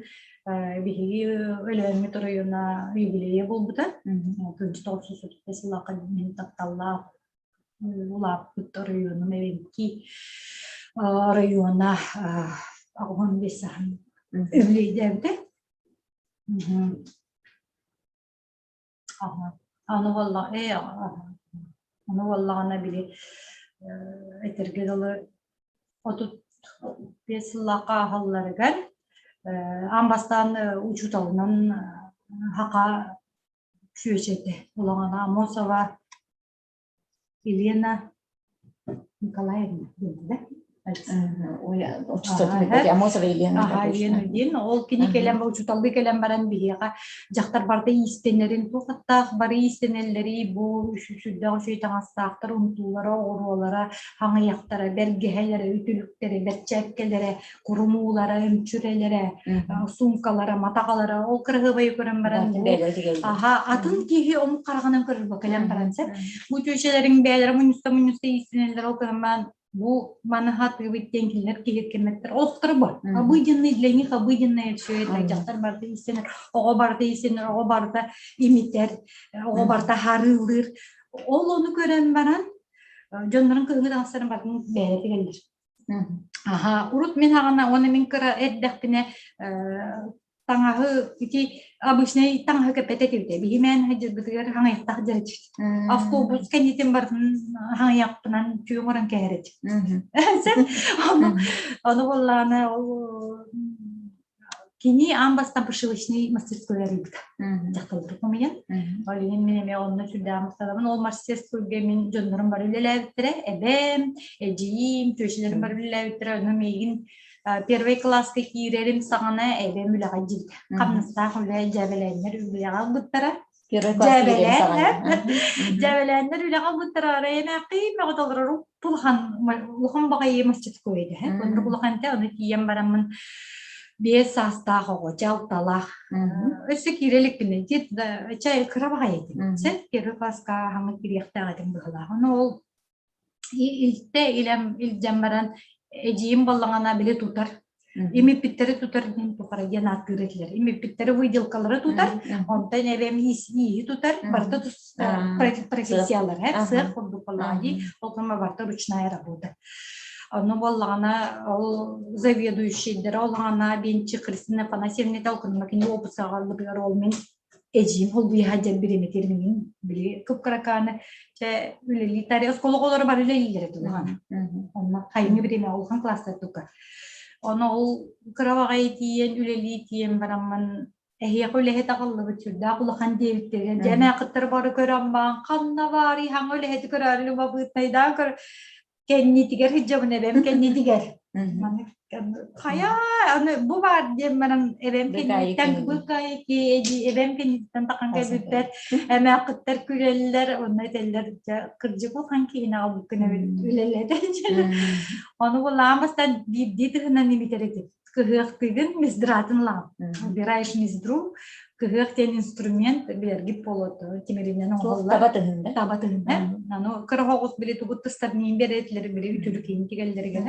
биһиги Өлөөммүт оройуона юбилейа буолбута. 1935 сыллаахха мин тапталлаах улааппыт оройуонум Эвенки оройуона 85 саһын үбүлүөйдээбитэ. Аны буолла ээ аны буоллаҕына били этэргэ дылы 35 сыллаахха ааһалларыгар аан бастаан учууталынан Хака Сүөчэтэ Улаҕана Аммосова Елена Николаевна диэн да? Амосова Елена. Елена диэн ол кини кэлэн учууталлыы кэлэн баран биһиэхэ дьахтар барыта иистэнэрин туох аттаах бары иистэнэллэрий бу сүрдээх үчүгэй таҥастаахтар унтуулара оҕуруолара хаҥыйахтара бэргэһэлэрэ үтүлүктэрэ бэрчээккэлэрэ курумуулара, үмчүрэлэрэ, суумкалара, матаҕалара ол кыраһыабайы көрөн баран аха атын киһи омук хараҕынан көрөр кэлэн баран сеп бу чүөчэлэриҥ бэйэлэрэ мунньуста мунньуста иистэнэллэр ол гынан баран бу маны хатыыбыт диэн кинилэр киһиргэммэттэр олохторо бу обыденный для них обыденное все это дьахтар барыта иистэнэр оҕо барыта иистэнэр оҕо барыта имитэр оҕо барыта харыылыыр ол ону көрөн баран дьоннорун кыһыҥҥы таҥастарын барытын бэйэлэрэ тигэллэр Аха, урут мин аҕана уонна мин кыра эрдэхпинэ таҥаһы ити обычнай таҥаһы кэппэт этибит. Биһи мээн сылдьарбытыгар хаҥыйахтаах дьарыччыт. Автобус кэннитин барытын хаҥыйахпынан түү оҥорон кэһэр этим. Ону ону буоллаҕына ол Кини аан бастаан пошивочный мастерской арыйбыта. Дьахталлары хомуйан. Ол иһин мин эмиэ онно сүрдээх махтанабын. Ол мастерскойга мин дьоннорум бары үлэлээбиттэрэ. Эбэм, эдьиийим, түөчүлэрим бары үлэлээбиттэрэ. Онно миигин первый класска киирэрим саҕана эбэм үлэҕэ дьиибитэ. Хамнастаах үлэ дьээбэлээннэр үлэҕэ ылбыттара. Дьээбэлээннэр дьээбэлээннэр үлэҕэ ылбыттара арай эмээххин мөҕө толорор улахан улахан баҕайы мастерской этэ оннук улахан этэ ону тиийэн бараммын биэс саастаах оҕо дьалталаах өссө киирэ иликпинэ чай кыра баҕайы этим сен первый класска хаҥа кириэхтээх этим быһылаах ону ол Илтэ илэм илдьэн баран эдьиийим буоллаҕына били тутар. Имиппиттэри тутар диэн тухары диэн ааттыыр этилэр. Имиппиттэри выделкалары тутар, онтон эбэм ииһи тутар, барыта профессиялар, сыах курдук буоллаҕа дии. Ол гына барыта ручная работа. Ону буоллаҕына ол заведующийдара олаҕына Бенчи Христина Афанасьевна Толкунова кини опусаҕа ылбытыгар ол мин эдьиийим холбуйаһа дьэн бириэмэтигэр миигин били кып-кыракааны чэ үлэлии тари оскуола оҕолоро бары үлэлииллэр этэ улахан онно хайыҥы бириэмэ улахан класстар тука ону ол кыра баҕайы тиийэн үлэлии тиийэн бараммын эһиэхэ үлэһит аҕаллыбыт сүрдээх улахан диэбиттэригэр дьэ эмээхиттэр бары көрөн баан ханна баарый хаҥа үлэһити көрөөрү любопытнайдаан көр кэннитигэр сылдьабын эбэм кэннитигэр хайа аны бу баар диэн баран эбэм кэнниттэн быкайки эбэм кэнниттэн тахан кэлбиппэр эмээхиттэр күлэллэр онно этэллэр дьэ кырдьык улахан киһини аҕалбыккын эбит үлэлэтэн ону булаан бастаан биирдии тыһынан имитэр этим кыһыахтыгын миздратын ылаҕын. Убираешь миздру, кыһыах диэн инструмент билэргит буолуо тимиринэн оҥоһуллар. Таба тыһында. Таба тыһында. Аны кыра оҕус били тугут тыстарнын беретилер били үтүлүкин тигэллэригэр.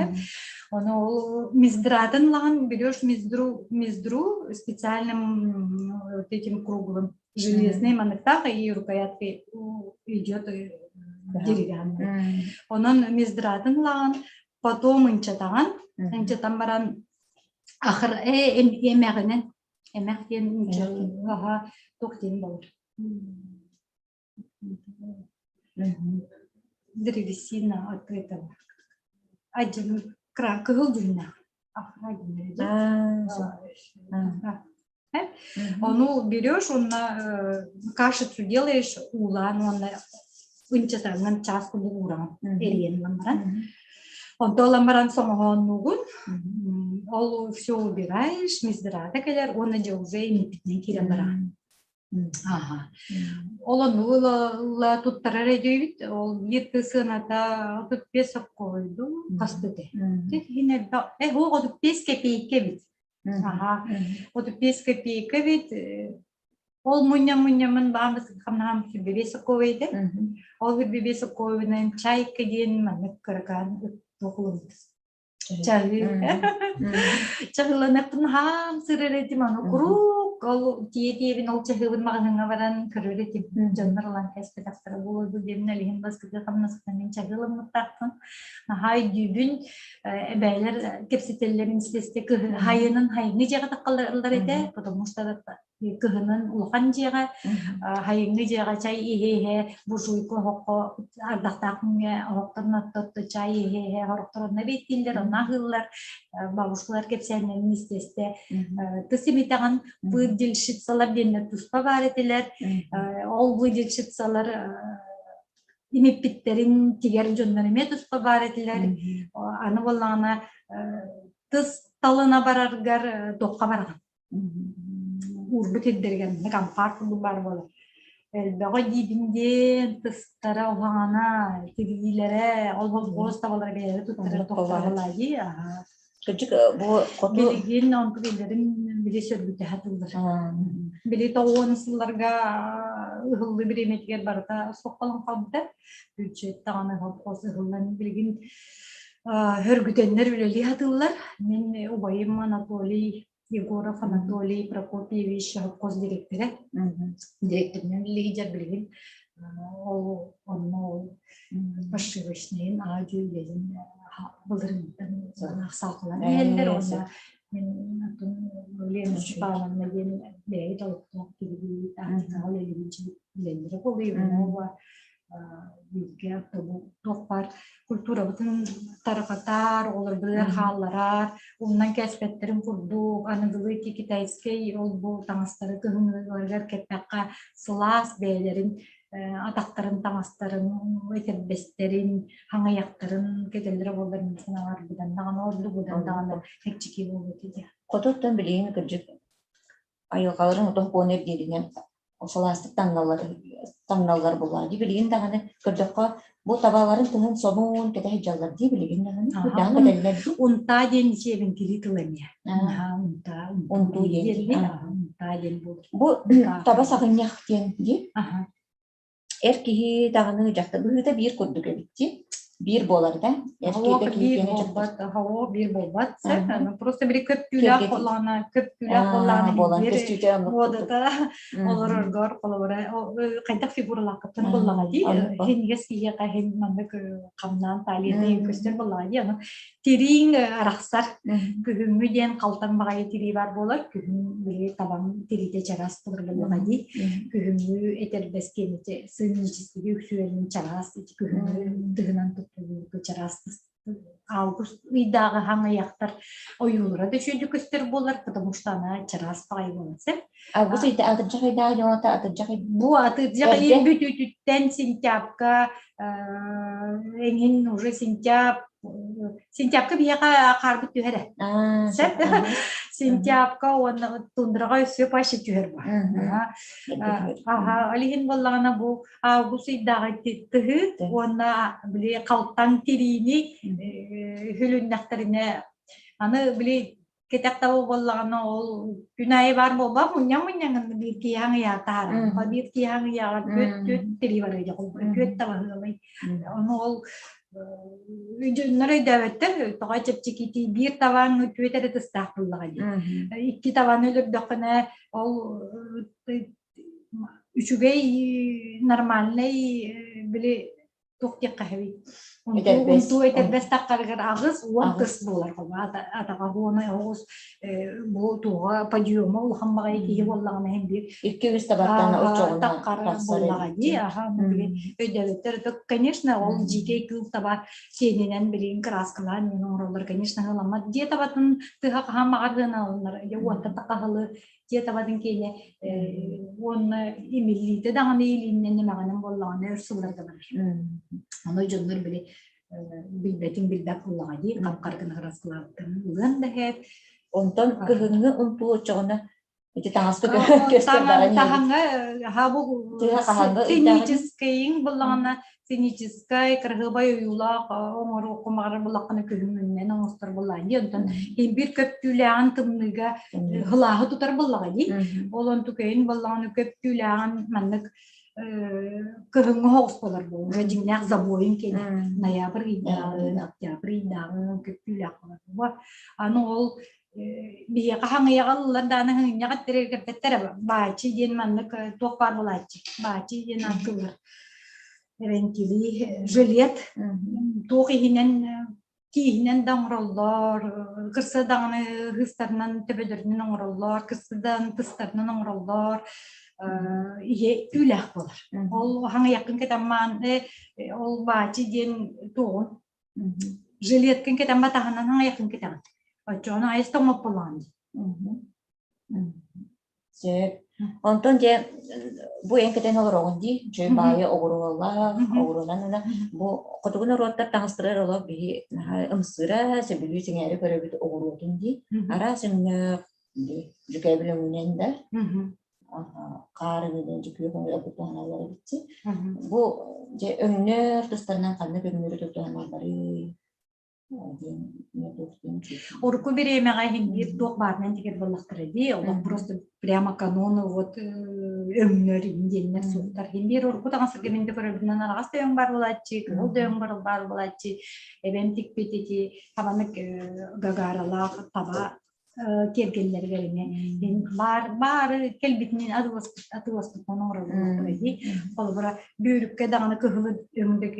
Ону ол миздратын ылаҕын берешь миздру миздру специальным вот этим круглым железный маныктаах и рукоятки идет деревянный. Онон миздратын ылаҕын потом ынчатаҕын ынчатан баран ахыр эмэҕинэн эмэх диэн аха туох диэн болор древесина от этого кыһыл дьүһүннээх. Афра Ону берешь, онно кашицу делаешь, уулаан уонна ынчатарынан чаас курдук уураҕын, эрийэн ылан баран. Онто ылан баран соҥоһооннуугун, ол все убираешь, миздырата кэлэр уонна дьэ уже имиппитинэн киирэн бараҕын. Аха. Ол ону ыла туттарар өйдүүбүт. Ол биир тыы сыаната 35 соккойду хастыты. Иһин элбэх. Э, ол 35 копейка эбит. Аха. 35 копейка эбит. Ол мунньа-мунньаммын бааммыс хамнаһам 25 сокковый этэ. Ол 25 сокковыйынан чайка диэн маннык кыракаан туохулуммут. Чаһыы. Чаһыыланыахпын хаам сырар этим, аны куруук ол тиийэ-тиийэбин ол чаһыыбын маҕаһыыҥҥа баран көрөр этим. Дьоннор ылан кэспэтэхтэрэ буолуо дуу диэмин илиһин баскыты хамнаспытын мин чаһыыламмыттаахпын. Наһаа өйдүүбүн, эбээлэр кэпсэтэллэрин истэ-истэ хайынын хайыҥҥы дьиэҕэ таххаллар этэ, потому что кыһынын улахан дьиэҕэ, хайыҥҥы дьиэҕэ чай иһэ-иһэ буржуйка оһоххо ардахтаах күҥҥэ оһохторун отто чай иһэ-иһэ сорохтор онно эбиэттииллэр, онно аһыыллар. Бабушкалар кэпсээннэрин истэ-истэ тыс имитэҕин выдельщицалар диэннэр туспа баар этилэр. Ол выдельщицалар имиппиттэрин тигэр дьоннор эмиэ туспа баар этилэр. Аны буоллаҕына тыс талына бараргар туохха бараҕын? Уурбут ирдэригэр маннык ампаар курдук баар буолар. Элбэҕи диибин диэн тыстара уһаҕана, тириилэрэ, ол холкуос табалара бэйэлэрэ туттарар тохтороолаа дии. Кырдьык бу хоту Билигин онтук иллэрин били сөргүтэ сатыыллар. Били тоҕуон сылларга ыһыллыы бириэмэтигэр барыта суох хаалбыта. Бюджет даҕаны холкуос ыһыллан билигин Өргүтэннэр үлэлии сатыыллар. Мин убайым Анатолий Егоров Анатолий Прокопьевич совхоз дириэктэрэ. Дириэктэринэн үлэлии билигин ол онно ол пошивочныйын аадьу үлэлин былырыҥҥыттан саахалан иһэллэр уонна мин атын Лена Степановна диэн бэйэбит олохтоох киһибит аатынаҕа үлэлиир билэллэрэ буолуо бииргэ туох баар культурабытын тарҕатар, оҕолорбутугар хаалларар, умнан кээспэттэрин курдук аныгылыы ити китайскай ол-бу таҥастары кыһыҥҥыларыгар кэппэххэ сылаас бэйэлэрин атахтарын таҥастарын, этэрбэстэрин, хаҥайахтарын кэтэллэрэ буоллар мин санаабар быдан даҕаны ордук быдан даҕаны чэпчэки буолуо этэ. Хотуттан билигин кырдьык айылҕаларын отох буон эрдииринэн сылаастык таҥналлар таҥналлар буоллаҕа дии билигин даҕаны көрдөххө бу табаларын тыһын сонун кэтэ сылдьаллар дии билигин даҕаны кудаан кэтэллэр дии Унтаа диэн сиэбиҥкилии тыл эмиэ. Унтаа унтуу диэн унтаа диэн буолар. Бу таба саҕынньах диэн дии Эр киһи даҕаны дьахтар быһыыта биир курдук эбит дии. Биир буолар да? Эр киһитэ биир буолбат, оһоҕо биир буолбат. Просто били көп түүлээх буоллаҕына, көп түүлээх буоллаҕына буолан көстүүтэ муодата олороргор холобура хайдах фигуралааххыттан буоллаҕа дии. Хиннигэс киһиэхэ хин маннык хамнаан талията көстөр буоллаҕа дии. Ону Тирииҥ арахсар. Күһүҥҥү диэн халтаҥ баҕайы тирии баар буолар. Күһүн били табаҥ тириитэ чараас буолар буоллаҕа дии. Күһүҥҥү этэрбэс киэнити сынньическиги үксүөрүн чараас ити күһүҥҥү тыһынан туттуллубут чараас август ыйдааҕы хаҥыйахтар ойуулара да үчүгэйдик көстөр буолар, потому что она чараас баҕайы буолар сөп. Август ыйда атырдьах ыйдааҕы дьоҥото атырдьах ый Бу атырдьах ыйын бүтүүтүттэн сентябка эҥин уже сентяб сентябка биһиэхэ хаарбыт түһэрэ. Сөп. Сентябка уонна тундраҕа өссө паще түһэр бар. Аха, ол иһин буоллаҕына бу август ыйдааҕы тыһы уонна били халтаҥ тириини хүлүннэхтэринэ аны били Кэтэх таба буоллаҕына ол күн аайы баар буолбат мунньан-мунньаҥын биир киһи ыйаҕар таһаарар. Биир киһи ыйааҕар күөт күөт тирии барыа күөт табаһыалай. Ону ол дьоннор өйдөөбөттөр тоҕо чэпчэкитий биир табаҥ күөт эрэ тыстаах буоллаҕа дии. Икки табаны өлөрдөххүнэ ол үчүгэй нормальнай били. Туох диэххэ сөбүй? Унтуу Этэрбэс. унтуу этэрбэс таххарыгар 80 Аҕыс. тыс буолар хоба атаҕа уона оҕус бу туоҕа подъема улахан баҕайы киһи буоллаҕына иһин биир Икки үс табартаана оччоҕуна таххар тахсар буоллаҕа эбит дии дии. аха билигин өйдөөбүттэр то конечно ол дьиикэй кыыл таба сиэнинэн билигин кырааскалаан иһин оҥороллор конечно ыламмат дьиэ табатын тыһа хаһан баҕар гыналлар дьэ уонта тахаһылы дьиэ табатын киэнэ уонна имиллиитэ даҕаны илииннэн эмэҕинэн буоллаҕына өр сылларга барар. Ону дьоннор били билбэтин билбэт буоллаҕа дии хап-хара гына кырааскалаабыттарын ылыан да иһээт. Онтон кыһыҥҥы унтуу оччоҕуна ити таҥаска көстөр баран Таһаҥҥа хаабы сценическайын буллаҕына сценическай кыраһыабай ойуулаах оҥоруоххун баҕарар буллаххына күһүҥҥүнэн оҥостор буоллаҕын дии онтон биир көптүүлээҕин тымныыга һылааһы тутар буоллаҕа дии ол онтукайын буоллаҕына көптүүлээҕин маннык кыһыҥҥы соҕус буолар буолуо дьиҥнээх забойун киэнэ ноябрь ыйдааҕы октябрь ыйдааҕы көптүүлээх буолар аны ол биһиэхэ хаҥыйаҕа ыллар даҕаны хаҥынньаҕа эттэрэр бааччы диэн маннык туох баар буолааччы бааччы диэн ааттыыллар эбэҥкилии жилет туох иһинэн тииһинэн да оҥороллор кырса даҕаны ыһыыстарынан төбөлөрүнэн оҥороллор кырса даҕаны тыстарынан оҥороллор иһэ түүлээх буолар ол хаҥыйаххын кэтэммаан ол бааччы диэн туоҕун Жилеткин кэтэн батаһынан аҥайаххын кэтэҕин. Оччоҕуна айыс тоҥоппулаҕын дии. Сөп. Онтон дьэ бу эн кэтэн олороҕун дии, дьэ баайы оҕуруолаах, оҕуруонан ына бу хотугу норуоттар таҥастарыгар олох биһи наһаа ымсыыра, сөбүлүү сэҥээрэ көрөбүт оҕуруотун дии. Араас өҥнөөх дии, дьүкээбил өҥүнэн да хаар өҥүнэн дьүкүө көҥүл тутуһаналлар эбитчи. Бу дьэ өҥнөр тустарынан ханнык өҥнөрү тутуһаналларый диэн Урукку бириэмэҕэ иһин биир туох баарынан тигэр буоллахтара дии, олох просто прямо каноны вот өҥнөр иһин диэннэр суохтар. Иһин биир урукку таҥастарга мин да көрөрбүнэн араҕас да өҥ баар буолааччы, кыһыл да өҥ баар буолааччы, эбэм тикпит ити табанык гагаралаах таба киэргэллэригэр эмиэ баар баары кэлбитинэн атыыласпытынан оҥороллор дии. Холобура, бүүрүккэ даҕаны кыһылы өҥдөк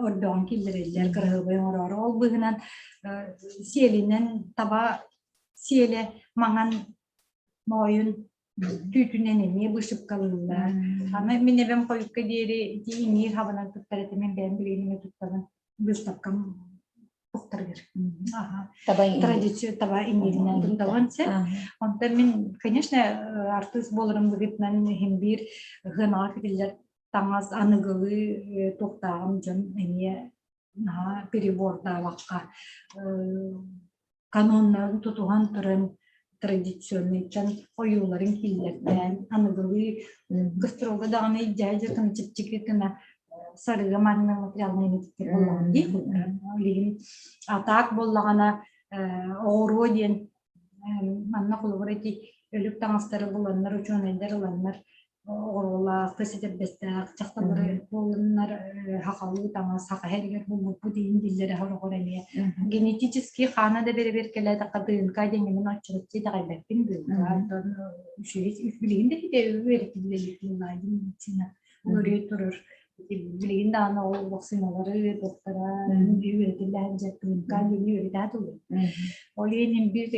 ордоҕун киллэрэллэр, кыраһыабай оҥороору. Ол быһынан сиэлинэн таба сиэлэ маҥан моойун түүтүнэн эмиэ вышивкалыыллар. Аны мин эбэм хойукка диэри ити иҥиир хабынан туттар этим, мин бэйэм билигин эмиэ туттабын. Выставкам тухтарыгар. Традиция таба иҥииринэн туттабын сен. Онтон мин, конечно, артыыс буоларым быһыытынан иһин биир ыһыанаҕа кэтиллэр таҥас аныгылыы туохтааҕым дьон эмиэ наһаа перебордаабакка каноннарын тутуһан туран традиционныйтан ойууларын киллэртээн аныгылыы гастролга даҕаны илдьэ дьытын чэпчэки гына сарыга манна материалнай эмитиктэр буоллаҕын дии билигин атаак буоллаҕына оҕуруо диэн манна холобур ити өлүк таҥастары буланнар учуонайдар ыланнар оҕуруолаах, тыс этэрбэстээх дьахталлары буоллуннар сахалыы таҥас саха иһэригэр булбуппут иһин дииллэрэ сороҕор эмиэ генетически хаана да бэрэбиэркэлээтэххэ ДНК диэҥҥэ оччотчу итэҕэйбэппин ДНК оттон үчүгэй билигин да ити үөрэтиллэ медицина уларыйа турар билигин даҕаны ол вакциналары доктора үөрэтиллэ сылдьар ДНК диэни үөрэтэ турар ол иһин биир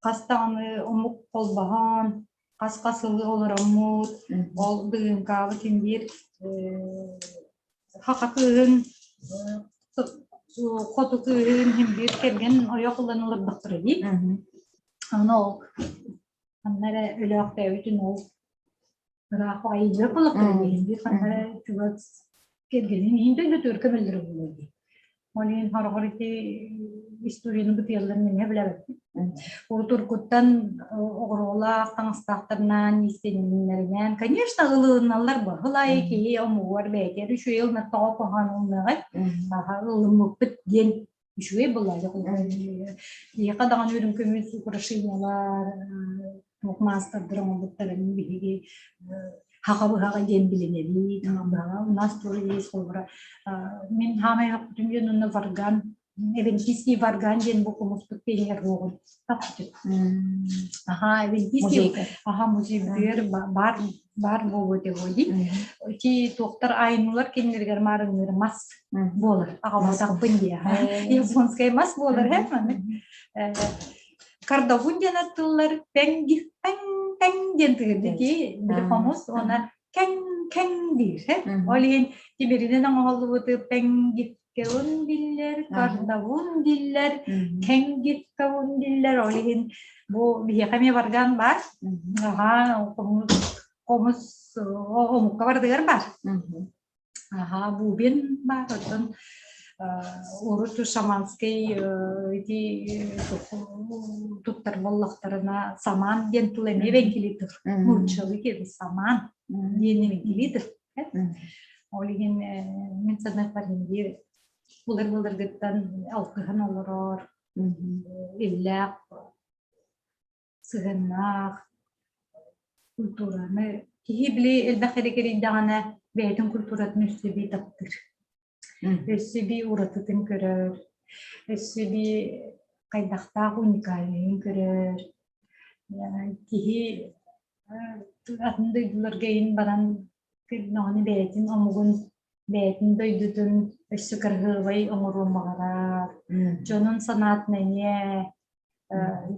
хас даҕаны омук холбоһон хас-хас сылы олороммут, ол ДНК-быт син биир саха кыыһын хоту кыыһын син биир кэргэн ойох ылан олордохторо дии. Аны ол ханна эрэ өлөөхтөөбүтүн ол ыраах баҕайы буоллахтара дии. Биир ханна эрэ чугас кэргэнин иһин дойдутугар көмөллөрө буолуо дии. Ол иһин хороҕор ити историяны бытыйалларын эмиэ билэбэппин. Урут-уруккуттан оҕуруолаах таҥастаахтарынан, иистэнньэннэринэн, конечно, ылыналлар баһылай киһи омугар бэйэтигэр үчүгэй ылынар тоҕо куһаҕан ылыныаҕай ылыммыппыт диэн үчүгэй буоллаҕа Киһиэхэ даҕаны үрүҥ көмүс украшениялар, туох маастардар оҥорбуттарын биһиги хаха быһаҕа диэн билинэбит. Хаха быһаҕа у нас тоже есть холобура мин хаамай охпутум диэн онно варган. Эвентийский варган диэн бу хомуспут пиэнигэр уоҕун Аха, Эвентийский аха музейдыгар баар баар буолуо дии. Ити туохтар айнулар кинилэригэр маарынныр мас буолар. Аҕалбатахпын дии. Японскай мас буолар һэ маннык. Кардавун диэн аттыллар пэҥ пэҥ пэҥ диэн тыгырды ки били хомус уонна кэҥ кэҥ диир Ол иһин тимиринэн оҥоһуллубуту пэҥ гифкеун диллэр, кардавун диллэр, кэҥ гифкеун диллэр. Ол иһин бу биһиэхэ эмиэ барган баар. Аха, хомус хомус омукка бардыгар баар. Аха, бубен баар, оттон урут шаманский ити туттар буоллахтарына саман диэн тыл эмиэ вентилятор нууччалыы киһи саман диэн вентилятор ол иһин мин саныахпар биир былыр-былыргыттан алтыһан олорор иллээх сыһыаннаах культураны киһи били элбэх эрэ кэрийдэҕинэ бэйэтин культуратын өссө бии таптыыр. Өссө бии уратытын көрөр, өссө бии хайдахтаах уникальныйын көрөр. Киһи атын дойдуларга иһин баран көрдөҕүнэ бэйэтин омугун, бэйэтин дойдутун өссө кыраһыабай оҥоруон баҕарар, дьонун санаатын эмиэ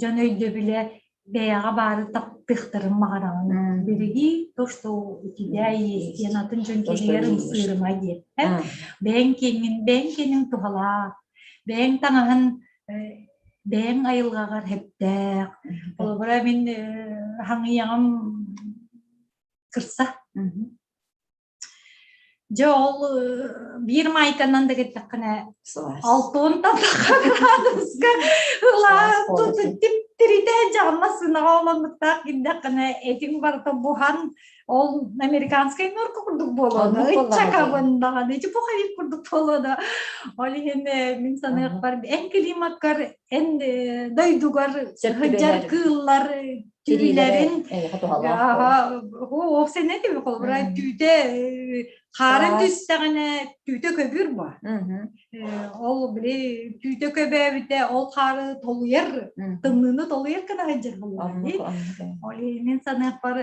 дьон өйдөбүлэ бэйэҕэ баары таптыахтарын баҕараҕын. Береги то, что у тебя есть диэн атын дьон киһигэр ымсыырыма диэн. Бэйэҥ киэҥҥин, бэйэҥ киэниҥ туһалаах, бэйэҥ таҥаһын бэйэҥ айылҕаҕар сөптөөх. Холобура мин хаҥыйаҕым кырса. Дьэ ол биир маайканан да кэттэххинэ алтон тахха градуска ылаан тип-тиритэ дьаҕылла сынаҕа олоннуктаах киирдэххинэ этиҥ барыта буһан ол американскай норка курдук буолуону ыччакабын даҕаны ити пуховик курдук буолуону ол иһин мин саныахпар эн климаккар эн дойдугар сылдьар кыыллар түүлэрин оохсенет холобура түүтэ хаара түстэҕинэ түүтэ көбүр бу ол били түүтэ көбөөбүтэ ол хаары толуйар тымныыны толуйар гына сылдьар буоллаҕа дии ол мин саныахпар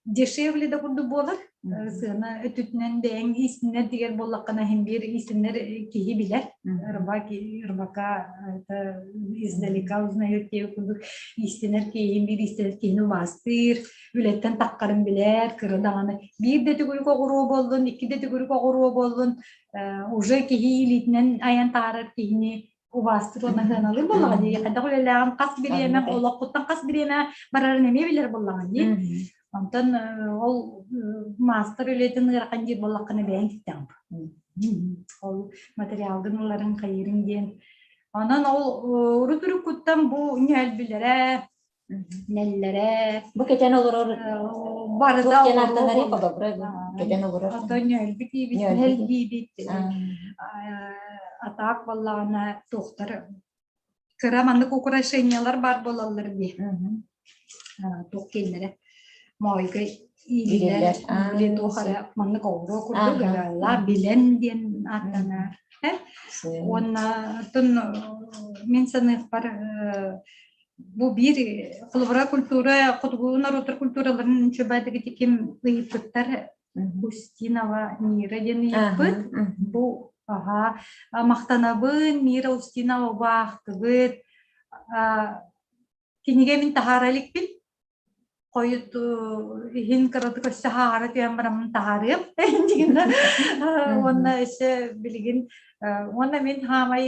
дешевле да курдук буолар сыана өттүтүнэн бэйэҥ иистинэр дигэр буоллаххына иһин биир иистинэр киһи билэр рыбак рыбака это издалека узнает диэбит курдук иистинэр киһи биир иистэнэр киһини убаастыыр үлэттэн таххарын билэр кыра даҕаны биир да төгүрүк оҕуруо буоллун икки да төгүрүк оҕуруо буоллун уже киһи илиитинэн айан таарар киһини убаастыыр уонна сыаналыыр буоллаҕа дии хайдах үлэлээҕин хас бириэмэ олоххуттан хас бириэмэ барарын эмиэ билэр буоллаҕа дии онтон ол маастар үлэтин ыарахан диир буоллаххына бэйэҥ киттэҕин ол материалгын ыларын хайыырын диэн онон ол урут уруккуттан бу ньүөлбүлэрэ нэллэрэ бу кэтэн олорор барыта кэтэн олорор оттон ньүөлбүт диибит нэл диибит атаак буоллаҕына туохтар кыра маннык украшениялар баар буолаллар дии туох киэннэрэ моойго иилилэр били туох эрэ маннык оҕуруо курдук билэн диэн ааттанар уонна оттон мин саныахпар Бу биир холобура культура, хотугу норуоттар культураларын үчүгэйдик ким ыйыппыттар Устинова Мира диэн ыйыппыт. Бу аха махтанабын Мира Устинова убаахтыбыт. Кинигэ мин таһаара иликпин. Хойут иһин кыратык өссө хаара түһэн бараммын таһаарыам уонна өссө билигин уонна мин хаамай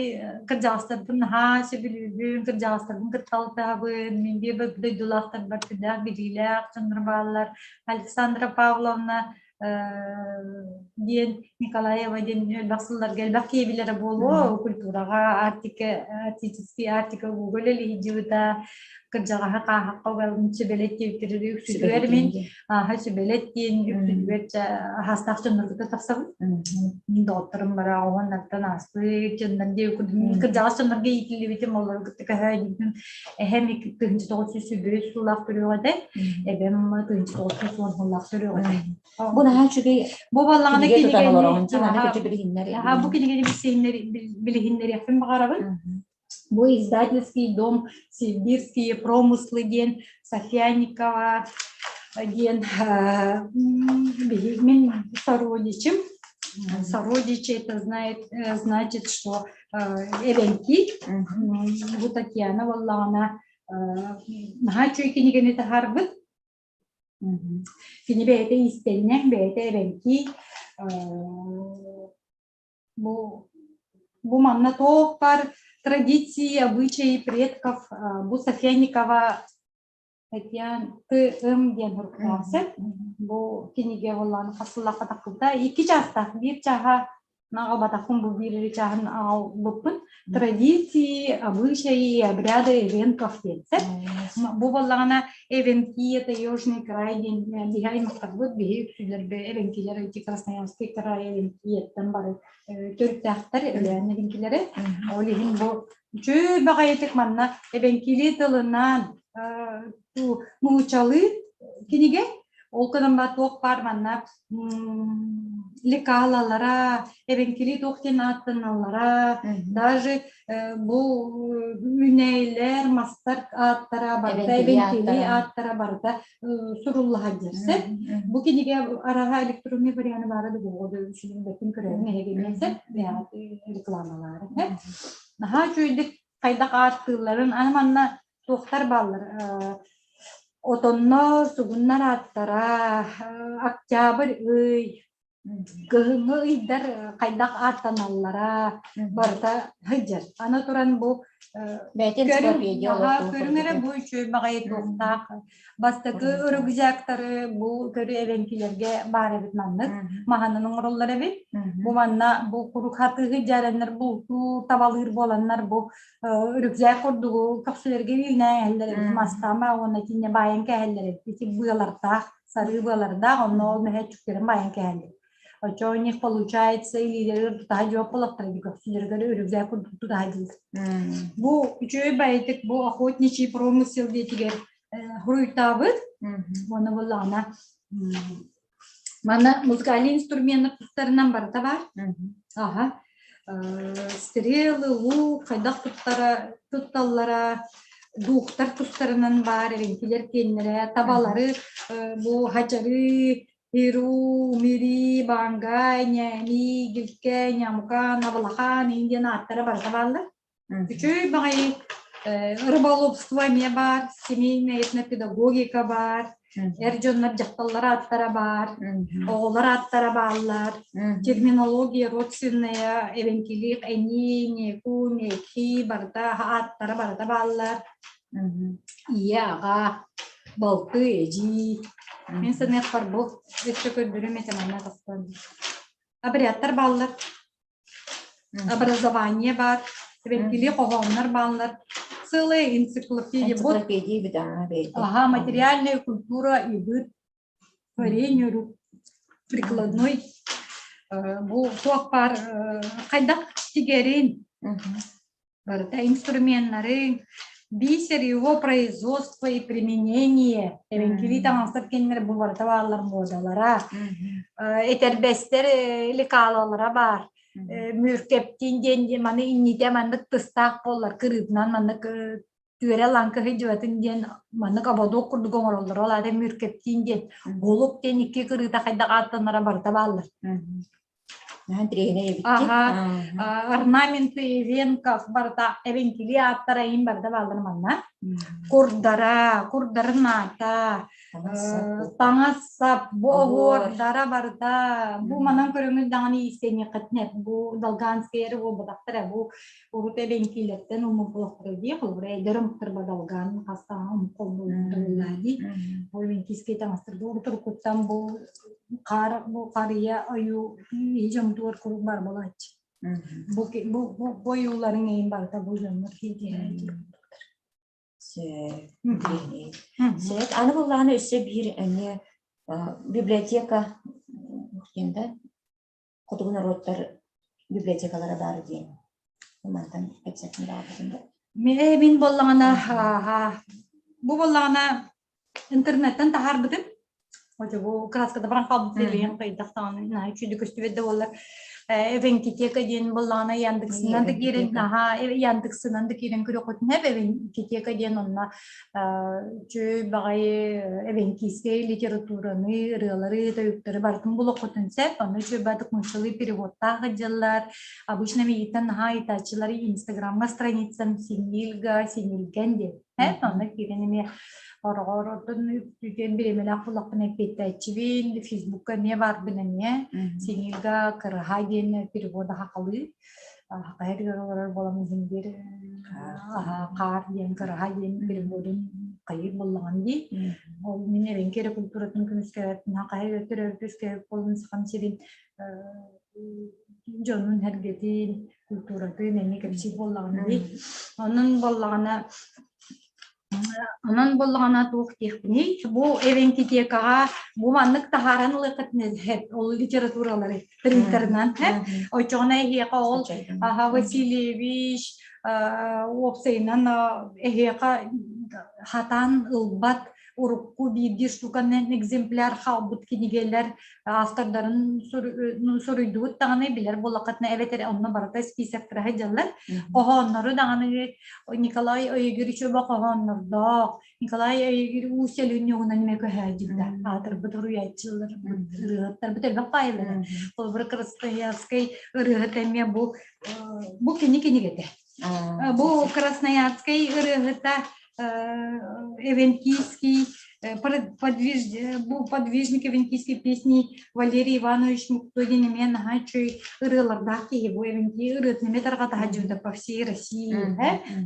кырдьаҕастарбын наһаа сөбүлүүбүн кырдьаҕастарбын кытта алтыһабын мин биир дойдулаахтарбар сүрдээх билиилээх дьоннор бааллар Александра Павловна диэн Николаева диэн элбэх сылларга элбэх киһи билэрэ буолуо культураҕа Арктика Арктический Арктика Google үлэлиһидьыбыта. Кырдьаҕаһы хааһахха угалын сүбэлэт диэбиттэрэ үксүтүгэр мин ааһа сүбэлэт диэн үксүтүгэр аһаастаах дьонноргута тахсабын. Доҕотторум бара оҕоннортон ааспыт дьоннор диэ кырдьаҕас дьоннорго иитиллибитим олору кытта көһөөдүбүтүм. Эһэм 1923 сыллаах төрүөҕэ этэ, эбэм 1910 сыллаах төрүөҕэ этэ. Бу наһаа үчүгэй Бу буоллаҕына кинигэ тутан кинигэни олороҕун дии, маны кырдьык билиһиннэр бу кинигэни билиһиннэриэхпин баҕарабын. Бу издательский дом «Сибирские промыслы» диэн Софьяникова диэн мин сородичим. Сородичи это знает, значит, что эбэҥки. Бу Татьяна буоллаҕына наһаа үчүгэй кинигэни таһаарбыт. Кини бэйэтэ иистэнньэҥ, бэйэтэ эбэҥки Бу, бу манна туох баар традиции, обычаи предков бу Софьяникова Татьяна Т.М. диэн суруктаах сөп. Бу кинигэ буоллаҕына хас сыллаахха тахсыбыта. Икки чаастаах. Биир чааһа аҕалбатахпын бу биир эрэ чааһын аҕалбыппын. Традиции, обычаи и обряды эвенков диэн сөп. Бу буоллаҕына Эвенкия, Таежный край диэн биһи аймахтарбыт, биһи үксүлэрбэ эвенкилэр ити Красноярский край Эвенкияттан бары төрүттээхтэр Өлөөн эвенкилэри. Ол иһин бу үчүгэй баҕайытык манна эвенкилии тылынан нуучалыы кинигэ ол гынан ба туох баар манна лекалалара, эбэҥкилии туох диэн ааттаналлара, даже бу үүнээйилэр, мастар ааттара барыта, эбэҥкилии ааттара барыта суруллаһа дьэрсэ. Бу кинигэ араха электронный варианы баара да буолуо да үчүгүн бэттин көрөөрүн эһигиннэн сеп рекламалаары. Наһаа үчүгэйдик хайдах ааттыылларын, аны манна туохтар бааллар Отоннор, сугуннар ааттара, октябрь ый, кыһыҥҥы ыйдар хайдах ааттаналлара барыта сылдьар. Аны туран бу көрүҥ эрэ бу үчүгэй баҕайы туохтаах бастакы рюкзактары бу көрү эбэҥкилэргэ баар эбит маннык маһанан оҥороллор эбит. Бу манна бу курук хатыыһы дьаарэннэр бултуу табалыыр буоланнар бу рюкзак курдугу көхсүлэргэ үүнээһэллэр эбит мастаама уонна итиннэ баайан кээһэллэр эбит ити быалардаах сарыы быалардаах онно ол мөһөөччүктэрин баайан кээһэллэр оччо у них получается илиилэригэр тутаһа дьуоп буолахтара ди көхсүлэригэр рюкзак курдук тутаһа диир бу үчүгэй баайытык бу охотничий промысел диэтигэр хуруйтаабыт уонна буоллаҕына Манна музыкальный инструменнар тустарынан барыта баар. Аха. Стрелы, лук хайдах туттара, тутталлара, дуухтар тустарынан баар, эбэҥкилэр киэннэрэ, табалары бу хачары, Иру, Мири, Бангай, Ньээми, Гилкэ, Нямукан, Абалахан индиан ааттара барыта бааллар. Үчүгэй баҕайы рыболовство эмиэ баар, семейная этнопедагогика баар, эр дьоннор дьахталлар ааттара баар, оҕолор ааттара бааллар, терминология родственная, эбэҥкилиик эни, неку, неки барыта ааттара барыта бааллар. Ийэ, аҕа, балты, эдьиий. Мин саныахпар бу өссө көрдөрүм этэ манна тахсан. Обрядтар бааллар. Образование баар, эбэҥкилии хоһооннор бааллар. Целая энциклопедия. Энциклопедия да, бэйэтэ. Ага, материальная культура и быт, творение рук, прикладной. Бу туох баар хайдах тигэрин, Барыта инструменнарыҥ, бисер его производство и применение, эбэҥкилии таҥастар кэннилэр бу барыта бааллар муодалара, этэрбэстэр лекалалара баар, мүркэптин диэн маны иннитэ маннык тыстаах буоллар кырыытынан маннык түөрэ лаҥкы сылдьыбатын диэн маннык ободуок курдук оҥороллор ол аата мүркэптин диэн голуб диэн икки кырыыта хайдах ааттанара барыта бааллар. Наһаа интэриэһинэй эбит. Аха, орнаменты венков барыта эбэҥкилии ааттара иин барыта бааллар манна. Курдара, курдарын аата, таҥас-сап, бу оһуордара барыта. Бу манан көрөҥүт даҕаны иистэниэххитинэ бу долганскай эрэ буолбатахтар бу урут эбэҥкилэртэн омук дии, холобура эдэр омуктар долган хастаан омук холбууллар дии. Бу эбэҥкийскэй таҥастарга урут уруккуттан бу хаар бу харыйа ойуу дьомтугар куруук баар буолааччы. Бу бу бу ойууларын эйин барыта бу дьоннор киитиһээччи. Сөп. Аны буллаҕына өссө биир эмиэ библиотека диэн да хотугу норуоттар библиотекалара баар диэн мантан кэпсэтин баҕарбытым да. Мин буоллаҕына бу буоллаҕына интернеттэн таһаарбытым. Оту бу краскада баран хаалбыт илиим хайдах даҕаны наһаа үчүгэй көстүбэт да буоллар Эвенкитека диэн буоллаҕына Яндексынан да киирэн наһаа Яндексынан да киирэн көрүөххүтүнэ Эвенкитека диэн онно үчүгэй баҕайы эвенкийскэй литератураны, ырыалары, тойуктары барытын булуоххутун сөп. Онно үчүгэй баҕайытык нууччалыы переводтаах дьыллар. Обычно миигиттэн наһаа ыйытааччылар Инстаграмҥа страницам Синильга, Синильгэн диэн. Онно киирэн эмиэ Хороҕор оттон үтүөн бириэмэлээх буоллахпына эппиэттээччибин, Фейсбукка эмиэ баарбын эмиэ. Синильга Кыраһа диэн перевода хахалыы. Хахайырыгар олорор буолан иһин биир хаар диэн Кыраһа диэн переводун хайыыр буоллаҕым дии. Ол мин эбэҥки эрэ культуратын көмүскээбэппин, хахайыр төрөөбүт үөскээбит буолан Сахам сирин дьонун сэргэтин, культуратын эмиэ кэпсиир буоллаҕым дии. Онон буоллаҕына Онон буоллаҕына туох диэхпиний, бу эвентитекаҕа бу маннык таһааран ылыаххытын ол литературалары принтерынан оччоҕуна эһиэхэ ол аха Васильевич уопсайынан эһиэхэ хатаан ылбат урукку биирдии штуканан экземпляр хаалбыт кинигэлэр автордарын суруйдубут даҕаны билэр буоллаххытына эбэтэр онно барыта списоктара сылдьаллар. Хоһооннору даҕаны Николай Ойегиричева хоһооннордоох, Николай Ойегир Уус Өлүнньугунан эмиэ көһөөдьүбүтэ. Аатырбыт уруйааччылар, ырыаһыттарбыт элбэх баайылара. Холобура Красноярскай ырыаһыт эмиэ бу бу кини кинигэтэ. Бу Красноярскай ырыаһыта Эвенкийский бу подвижник эвенкийской песни Валерий Иванович Мукто диэн эмиэ наһаа үчүгэй ырыалардаах киһи бу эвенкий ырыатын эмиэ тарҕатаһа дьүдэ по всей России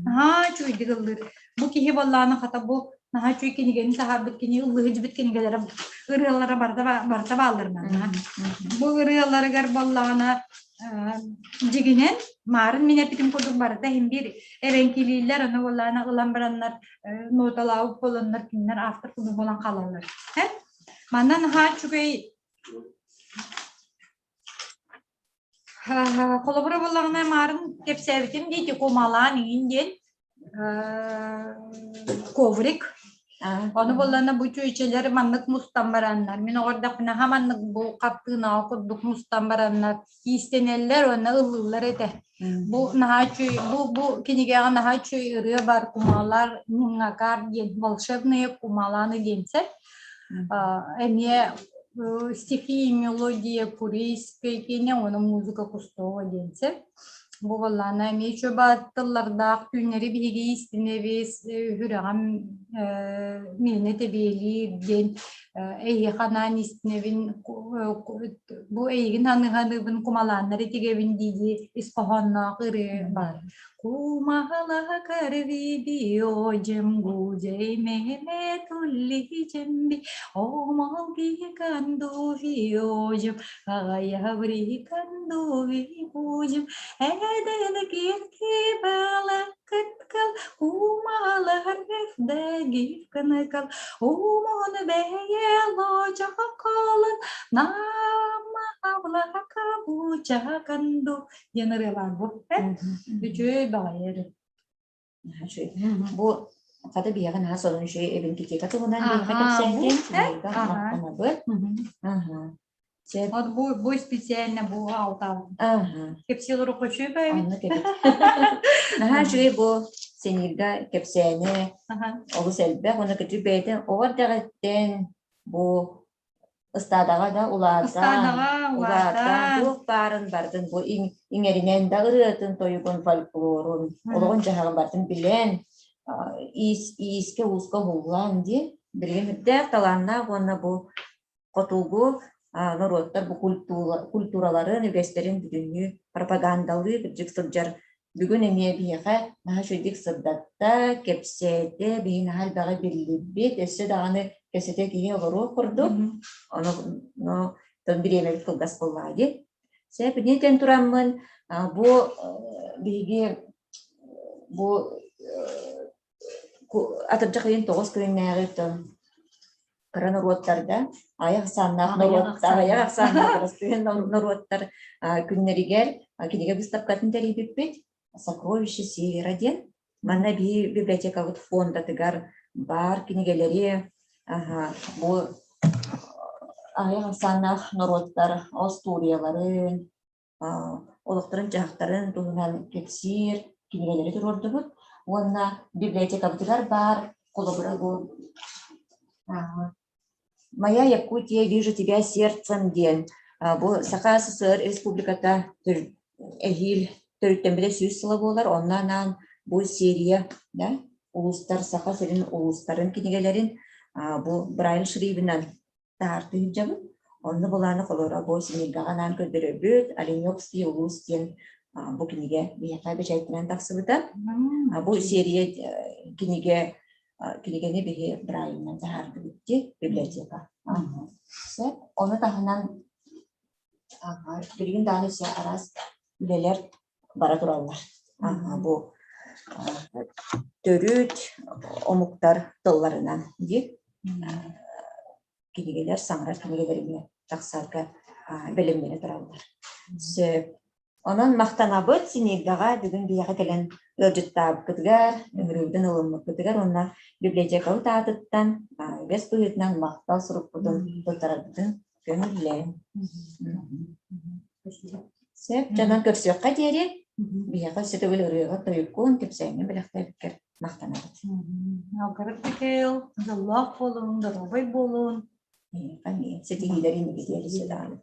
наһаа үчүгэйдик ыллыыр бу киһи буоллаҕына хата бу наһаа үчүгэй кинигэни таһаарбыт кини ыллыһыдьыбыт кинигэлэрэ ырыалара барыта барыта бааллар манна бу ырыаларыгар буоллаҕына дьигинэн маарын мин эппитим курдук барыта иһин биир эбэҥкилииллэр аны буоллаҕына ылан бараннар ноталаабыт буоланнар кинилэр автор курдук буолан хаалаллар манна наһаа үчүгэй холобура буоллаҕына маарын кэпсээбитим дии кумалаан иҥин диэн коврик. Ону буоллаҕына бу чүөчэлэр маннык мустан бараннар, мин оҕо эрдэхпинэ ха маннык бу хартыынаҕа курдук мустан бараннар иистэнэллэр уонна ыллыыллар этэ. Бу наһаа үчүгэй бу бу кинигэҕэ наһаа үчүгэй ырыа бар кумалар Нингакар диэн волшебные кумаланы диэн сөп. Эмиэ стихи и мелодия курейской киинэ уонна музыка Кустова диэн сөп. Бу буоллаҕына эмиэ чуба тыллардаах түүннэри биһиги истинэбис, үһүрэҕим миэнэ тэбиэлиир диэн эйиэхэ анаан истинэбин, бу эйигин аныһаныыбын кумалааннар итигэбин дии-дии ис хоһоонноох ырыа баар. Кумаһалаһа кэрвиби ожем гужей меме тулли жемби омол кандуви ожем Аҕайабри кандуви ожем эден кирки бала кыткал умалар дэгивканыкал умон бэйэ лочакалын намаавлака бучаканду диэн ырыалаах бу үчүгэй баҕайы Бу хата биһиэхэ наһаа сонун үчүгэй эбинкитика туһунан биһиэхэ кэпсээтин. Махтанабыт. Аха. Сөп. Вот бу бу специально бу алтал. Аха. Кэпсиэл уруккучуй бэйбит. Онно кэбит. Наһаа үчүгэй бу сенирга кэпсээни олус элбэх уонна кытыы бэйэтин оҕо эрдэҕиттэн бу Ыстаадаҕа да улаатан, Ыстаадаҕа улаатан, улаатан. туох баарын барытын бу иҥэринэн да ырыатын, тойугун, фольклорун, олоҕун-дьаһаҕын барытын билэн, иис, иискэ-ууска уһуллаан дии. Билигин үрдээх талааннаах уонна бу хотугу норуоттар бу культураларын, үгэстэрин бүтүннүү пропагандалыы кырдьык сылдьар Бүгүн эмиэ биһиэхэ наһаа үчүгэйдик сырдатта, кэпсээтэ, биһи наһаа элбэҕи биллибит, өссө даҕаны кэпсэтэ киһи олоруох курдук. Ону ну, бириэмэбит кылгас буоллаҕа дии. Сөп, итинтэн тураммын бу биһиги бу. Атырдьах ыйын 9 күннээҕи кыра норуоттарга аҕыйах ахсааннаах норуоттар аҕыйах ахсааннаах норуоттар күннэригэр кинигэ быыстапкатын тэрийбиппит «Сокровище Севера» диэн. Манна биһи библиотекабыт фондатыгар баар кинигэлэри бу аҕыйах ахсааннаах норуоттар остуоруйаларын, олохторун-дьаһахтарын туһунан кэпсиир кинигэлэри туруордубут уонна библиотекабытыгар баар холобура бу «Моя Якутия, вижу тебя сердцем» диэн бу Саха СССР Республиката эһиил төрүттэммитэ 100 сыла буолар, онно анаан бу серия да, улуустар Саха сирин улуустарын кинигэлэрин бу Брайль шрифтинэн таһаартыы сылдьабын. Онно былааны холоро бу синергаҕа анаан көрдөрөбүт. Оленевский улуус диэн бу кинигэ биһиэхэ бэчээттэнэн тахсыбыта. Бу серия кинигэ кинигэни биһи Брайанынан таһаардыбыт дии библиотека. Сөп. Ону таһынан билигин даҕаны өссө араас үлэлэр бара тураллар. Бу төрүт омуктар тылларынан дии кинигэлэр саҥарар кинигэлэргэ тахсарга бэлэмнэнэ тураллар. Сөп. Онон махтанабыт Синильдаҕа бүгүн биһиэхэ кэлэн ыалдьыттаабыккытыгар, ыҥырыыбытын ылыммыккытыгар уонна библиотекабыт аатыттан үгэс быһыытынан махтал сурукпутун туттарарбытын көҥүллээн. Сөп, дьонон көрсүөххэ диэри биһиэхэ өссө төгүл ырыаҕа тойуккун, кэпсээҥҥин бэлэхтээбиккэр махтанабыт. Алгырык Михаил, дьоллоох буолуҥ, доруобай буолуҥ. Эйиэхэ эмиэ ситиһиилэри инники диэри даҕаны.